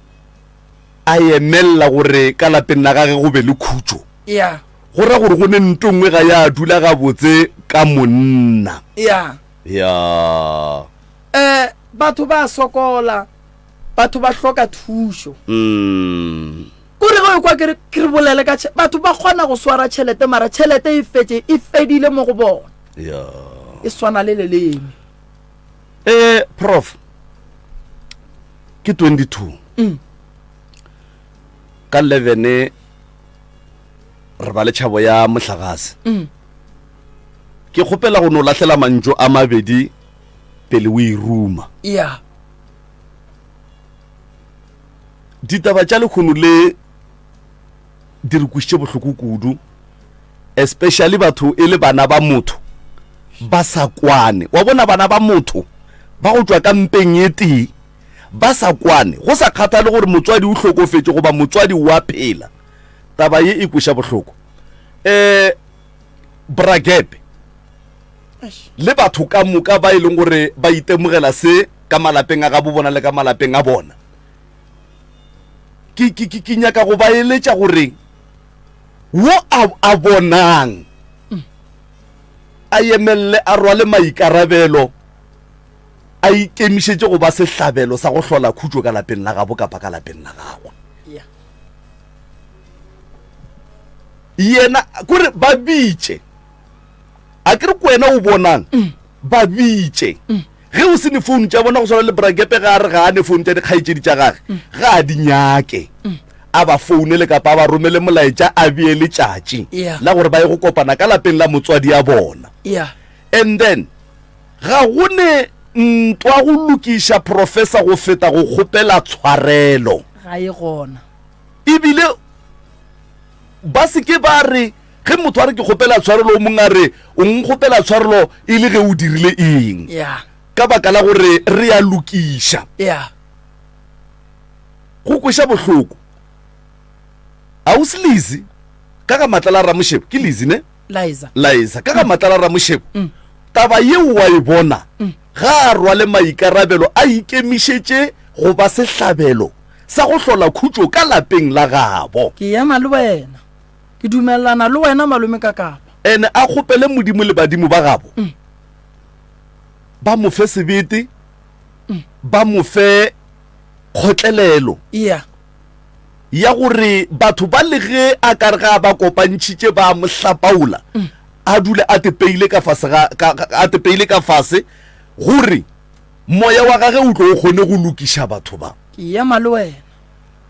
a emelela gore ka lapeng la gage go be le khutšo, Yeah. go ra gore go ne nto nngwe ga ya dula gabotse ka monna. Yeah. Ya. Eh, batho ba sokola, batho ba hloka thušo. Mm. Kore ge o kwa ke re ke re bolele ka batho ba kgona go swara tšhelete mara tšhelete e fetše e fedile mo go bona. Ya. E swana le leleme. Eh, prof ke 22 mm. ka 11 re ba le tšhabo ya mohlagase mm. ke kgopela go no lahlela mantšu a mabedi pele o e ruma yeah. ditaba tša lekgono le di re kwišitše bohloko kudu especially batho e le bana ba motho ba sa kwane wa bona bana ba motho ba go tšwa ka mpeng e tee ba sa kwane go sa kgathale gore motswadi o hlokofetše goba motswadi wa phela taba ye e kweša bohloko um bragepe le batho ka moka ba e leng gore ba itemogela se ka malapeng a gabo bona le ka malapeng a bona ke, ke, ke, ke nyaka go ba eletša gore wo a, a bonang a emelele a rwale maikarabelo a ikemišetše go ba sehlabelo sa go hlola khutšo ka lapeng la gabo kapa ka lapeng la gagwe yena kore ba bitše a ke re ko wena o bonang mm. ba bitše mm. Ge o se ne founu tša bona go swana le Brakepe ge a re ga a ne founu tša dikgaetšedi tša gage, ga a di nyake. A ba founele kapa a ba romele molaetša a bee letšatši la gore ba ye go kopana ka lapeng la motswadi a bona. And then ga go ne ntwa go lokiša professor go feta go kgopela tshwarelo. Ga e gona. Ebile ba se ke ba re Ge motho a re ke kgopela tshwarelo, o mongwe a re o nkgopela tshwarelo e le ge o dirile eng? Yeah. Ka baka la gore re a lokiša. Yeah. Go kweša bohloko. Ausi Lizzy, ka ga Matlala a Ramošebo, ke Lizzy ne? Liza. Liza, ka ga Matlala a Ramošebo, Mm. taba yeo wa e bona, ga a rwale maikarabelo a ikemišetše go ba sehlabelo sa go hlola khutšo ka lapeng la gabo. Ke ema le wena. Ke dumelelana le wena malome Kakapa. Ene a kgopele Modimo le badimo ba gabo. Ba mo fe sebete, ba mo fe kgotlelelo. Yeah. Ya gore batho ba le ge a ka re ga a ba kopantšhitše ba mo hlapaola, a dule a tepeile ka fase ga, ka, a tepeile ka fase gore moya wa gage o tlo o kgone go lokiša batho ba. Ke ema le wena.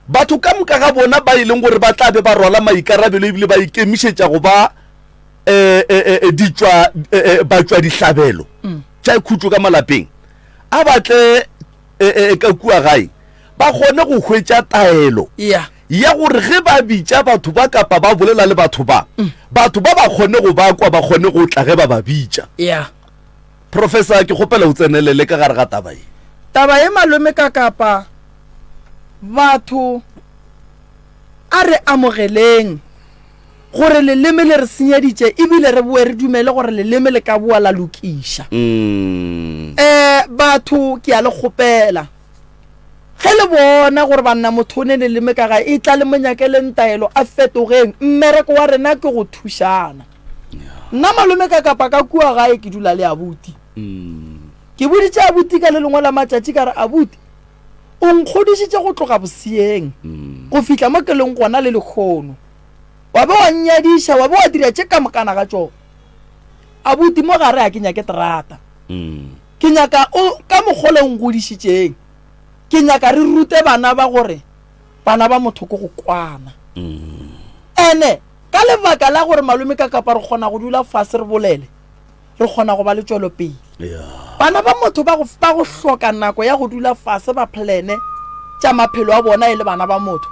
Batho ka moka ga bona ba e leng gore ba tla be ba rwala maikarabelo ebile ba ikemišetša go ba eh, eh, eh, ditšwa, eh, eh, batšwadihlabelo tša khutšo ka malapeng, a ba tle eh, eh, ka kua gae ba kgone go hwetša taelo Yeah. ya gore ge ba bitša batho ba kapa ba bolela le batho ba, batho ba ba kgone go ba kwa, ba kgone go tla ge ba ba bitša. Yeah. Professor, ke kgopela o tsenelele ka gare ga taba ye. Taba ye malome ka kapa batho a re amogeleng gore leleme le re senyeditše ebile re boe re dumele gore leleme le ka boa la lokiša. Mm. Eh batho ke a le kgopela ge le bona gore banna motho o ne leleme ka gae e tla le mo nyakeleng taelo a fetogeng mmereko wa rena ke go thušana. Nna malome ka kapa ka kua gae ke dula le abuti. Mm. Ke boditše abuti ka le lengwe la matšatši ka re abuti o nkgodišitše go tloga boseeng go fihla mo ke leng gona le lekgono. Wa be wa nnyadiša, wa be wa dira tše ka mokana ga tšona. Abuti mo gare ga ke nyake terata. Ke nyaka o ka mokgwa o le ngodišitšeng. Ke nyaka re rute bana ba gore bana ba motho ke go kwana. Ene ka lebaka la gore malome ka kapa re kgona go dula fase re bolele, re kgona go ba le tšwelopele. Bana ba motho ba go ba go hloka nako ya go dula fase ba plane tša maphelo a bona e le bana ba motho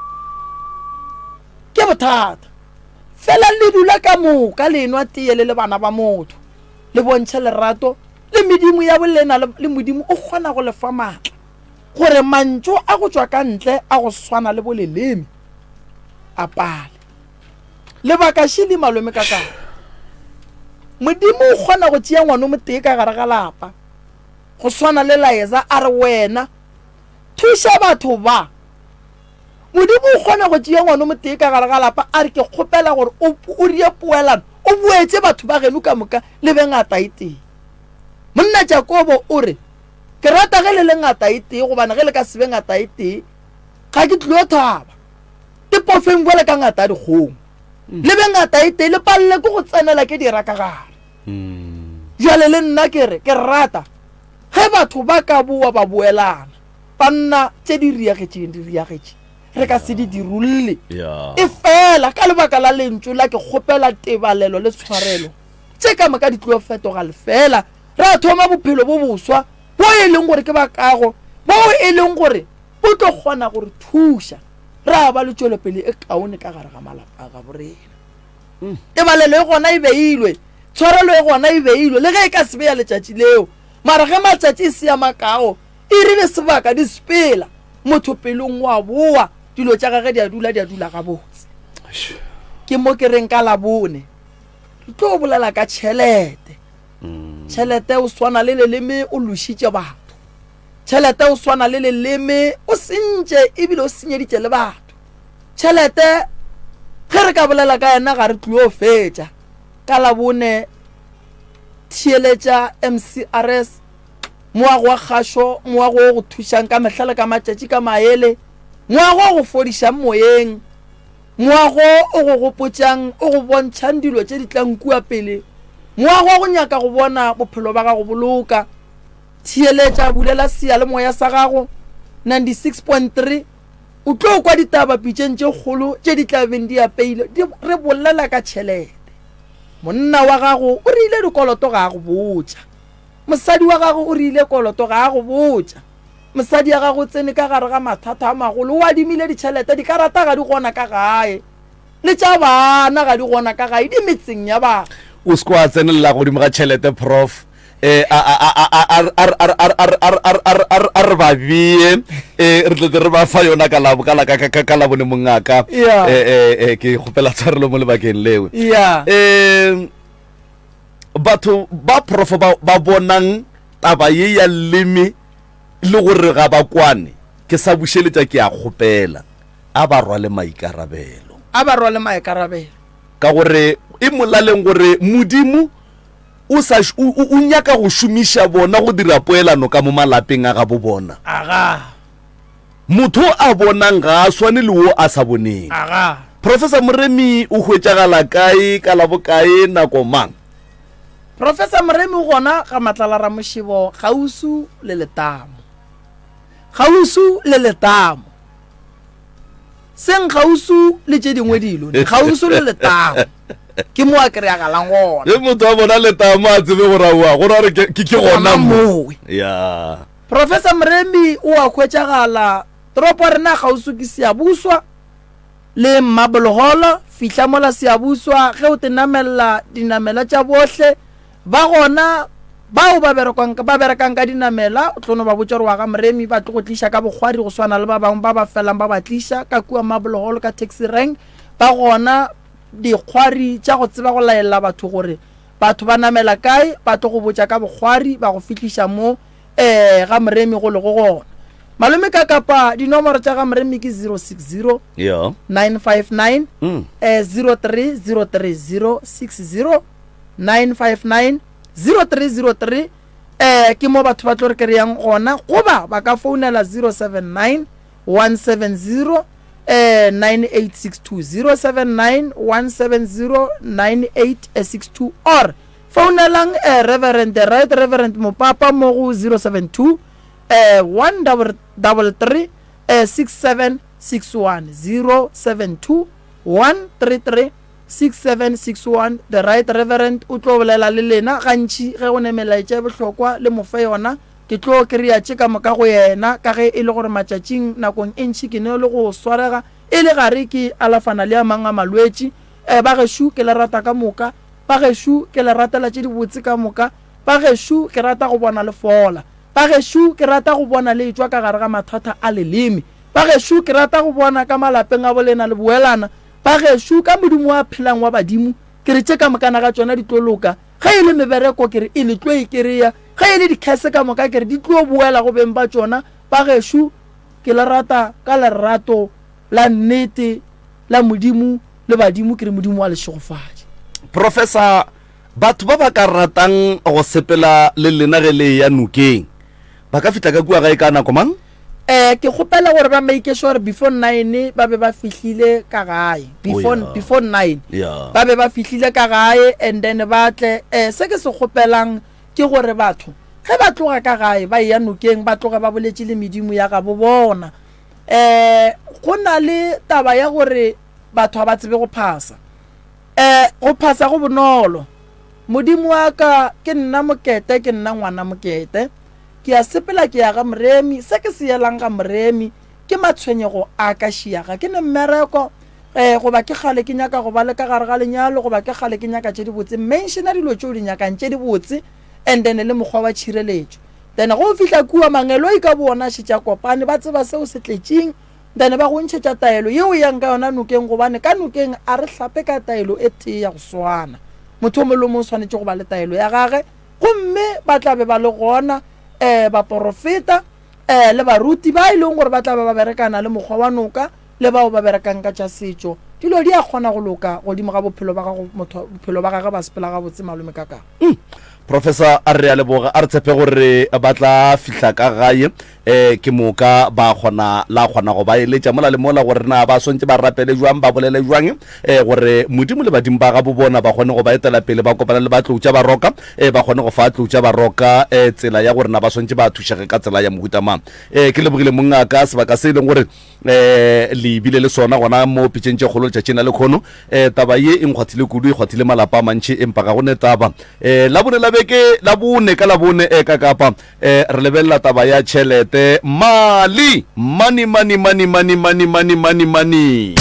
ke bothata. Fela le dula ka moka le enwa teye le le bana ba motho, le bontšhe lerato le medimo ya bolena le Modimo o kgona go le fa maatla gore mantšu a go tšwa ka ntle a go swana le boleleme a pale. Lebaka šele malome ka kae? Modimo o kgona go tšea ngwana o motee ka gare ga lapa, go swana le Laeza, a re, Wena, thuša batho ba. Modimo o kgona go tšea ngwana o motee ka gare ga lapa, a re, Ke kgopela gore o, o rie poelano, o boetše batho ba geno ka moka, le be ngata e tee. Monna Jakobo o re, Ke rata ge le le ngata e tee, gobane ge le ka se be ngata e tee, ga ke tlilo thaba. Ke pofeng bjale ka ngata ya dikgong. Le be ngata e tee, le palele ke go tsenela ke dira ka gare. Bjale le nna ke re, ke rata ge batho ba ka boa ba boelana. Banna, tše di riagetšeng di riagetše, re ka se di dirulle. Efela ka lebaka la lentšu la ke kgopela tebalelo le tshwarelo, tše ka moka di tlo fetoga lefeela, ra thoma bophelo bo boswa, bo e leng gore ke ba kago, boo e leng gore bo tlo kgona go re thuša ra ba le tšwelopele e kaone ka gare ga malapa a gabo rena. Mm. Tebalelo e gona e beilwe, tshwarelo e gona e beilwe, le ge e ka se be ya letšatši leo. Mara ge matšatši e se ya makao, e rile sebaka di sepela, motho pelong wa boa, dilo tša gage di a dula di a dula gabotse. Ke mo ke reng ka Labone re tlo bolela ka tšhelete. Mm. Tšhelete o swana le leleme o lošitše batho. Tšhelete o swana le leleme, o sentše ebile o senyeditše le batho. Tšhelete ge re ka bolela ka yena ga re tlio fetša. Ka Labone theeletša MCRS, moago wa kgašo, moago o go thušang ka mehla le ka matšatši ka maele, moago o go fodišang moyeng, moago o go gopotšang, o go bontšhang dilo tše di tlang kua pele, moago wa go nyaka go bona bophelo ba gago boloka. Theeletša, bulela seyalemoya sa gago, 96.3, o tlo kwa ditaba pitšeng tše kgolo tše di tla beng di apeile di re bolela ka tšhelete. Monna wa gago o rile dikoloto ga a go botša. Mosadi wa gago o rile koloto ga a go botša. Mosadi ya gago o tsene ka gare ga mathata a magolo, o adimile ditšhelete, dikarata ga di gona ka gae. Le tša bana ga di gona ka gae, di metseng ya batho. O se ke wa tsenelela godimo ga tšhelete, Prof. Eh, a, a, a, a, a, a, a, a, a, a, a, a, a, a re ba bee eh, re tletse re ba fa yona ka la, ka la, ka, ka, ka la bone mongaka Yeah. eh, eh, eh, ke kgopela tshwarelo mo lebakeng leo Yeah. eh, batho ba prof ba, ba bonang taba ye ya leme le gore ga ba kwane ke sa bušeletša ke a kgopela a ba rwale maikarabelo A ba rwale maikarabelo. Ka gore e molaleng gore Modimo. o sa o, o, o nyaka go šomiša bona go dira poelano ka mo malapeng a gabo bona. Aga. Motho a bonang ga a swane le wo a sa boneng. Aga. Professor Moremi o hwetšagala kae, ka la bokae, nako mang? Professor Moremi o gona ga Matlala Ramošebo kgausu le letamo. Kgausu le letamo. Seng kgausu le tše dingwe dilo, kgausu le letamo. Ke mo a kry-agalang gona. Ge motho a bona letamo a tsebe gore aowa, go ra gore ke, ke, ke gona mo. Ya. Professor Moremi o a hwetšagala toropo ya rena kgauswi ke Siyabuswa le Marble Hall, fihla mola Siyabuswa ge o te namella dinamela tša bohle ba gona bao ba berekang ba berekang ka dinamela o tlo no ba botša gore wa ga Moremi ba tlo go tliša ka bokgwari go swana le ba bangwe ba ba felang ba ba tliša ka kua Marble Hall ka taxi rank ba gona dikgwari tša go tseba go laela batho gore batho ba namela kae ba tlo go botša ka bokgwari ba go fihliša mo Ee, ga Moremi go lego gona. Malome ka kapa dinomoro tša ga Moremi ke 060 Yeah. 959 Mm. eh, 0303 060 959 0303 eh, ke mo batho ba tlo re kry-ang gona goba ba ka founela 079 170 eh, 9862 079 170 9862 or Founelang eh, Reverend, the Right Reverend Mopapa mo go 072 eh, 133 eh, 6761, 072 133 6761. The Right Reverend o tlo bolela le lena gantši ge go ne melaetša e bohlokwa le mo fe yona. Ke tlo kry-a tše ka moka go yena ka ge e le gore matšatšing nakong e ntši ke ne le go swarega e le gare ke alafana le a mang a malwetši. Eh, bagešo ke le rata ka moka. Bagešo, ke le ratela tše dibotse ka moka. Bagešo, ke rata go bona le fola. Bagešo, ke rata go bona le etšwa ka gare ga mathata a leleme. Bagešo, ke rata go bona ka malapeng a bolena le boelana. Bagešo, ka Modimo wa phelang wa badimo, ke re tše ka mokana ga tšona di tlo loka. Ge e le mebereko, ke re e le tlo e kereya. Ge e le dikhese ka moka, ke re di tlo boela go beng ba tšona. Bagešo, ke le rata ka lerato la nnete la Modimo le badimo ke re Modimo wa le šegofatše. Professor, batho ba ba ka ratang go sepela le lena ge le eya nokeng ba ka fihla ka kua gae ka nako mang? Eh, ke kgopela gore ba make sure before nine ba be ba fihlile ka gae. Before, Oh, yeah. before nine. Yeah. Ba be ba fihlile ka gae and then ba tle. Eh, se ke se kgopelang ke gore batho ge ba tloga ka gae ba eya nokeng ba tloge ba boletše le medimo ya gabo bona. Eh, go na le taba ya gore batho ga ba tsebe go phasa. Eh, go phasa go bonolo. Modimo wa ka, ke nna Mokete, ke nna ngwana Mokete. Ke a sepela ke ya ga Moremi, se ke se yelang ga Moremi ke matshwenyego a ka šia. Ga ke ne mmereko, eh, goba ke kgale ke nyaka go ba le ka gare ga lenyalo, goba ke kgale ke nyaka tše dibotse. Mentiona dilo tše o di nyakang tše dibotse, and then le mokgwa wa tšhireletšo. Then ge o fihla kua, mangeloi ka bowona a šetše a kopane, ba tseba seo se tletšeng. Then ba go ntšhetša taelo ye o yang ka yona nokeng, gobane ka nokeng a re hlape ka taelo e tee ya go swana. Motho o mongwe le o mongwe o swanetše go ba le taelo ya gage, gomme ba tla be ba le gona um baporofeta um le baruti ba e leng gore ba tla be ba berekana le mokgwa wa noka le bao ba berekang ka tša setšo. Dilo di a kgona go loka godimo ga bophelo ba gago, motho bophelo ba gage ba sepela gabotse malome ka ka. Mm. Professor a re a leboga a re tshepe gore ba tla fihla ka gae um ke moka ba kgona la kgona go ba eletša mola le mola gore na ba swantse ba rapele jwang ba bolele jwang um gore modimo le badimo ba gabo bona ba kgone go ba etela pele ba kopana le batlou tša baroka um ba kgone go fa tlou tša baroka um tsela ya gore na ba swantse ba thušege ka tsela ya mohuta mang um ke lebogile mongaka sebaka se e leng gore um le bile le sona gona mo pitšeng tše kgolo letšatšing la lekhono um taba ye e nkgwathile kudu e kgwathile malapa a mantši empa ga go ne taba um labone la beke la bone ka labone um ka kapa um re lebelela taba ya tšhelete mali money money money money money money money money.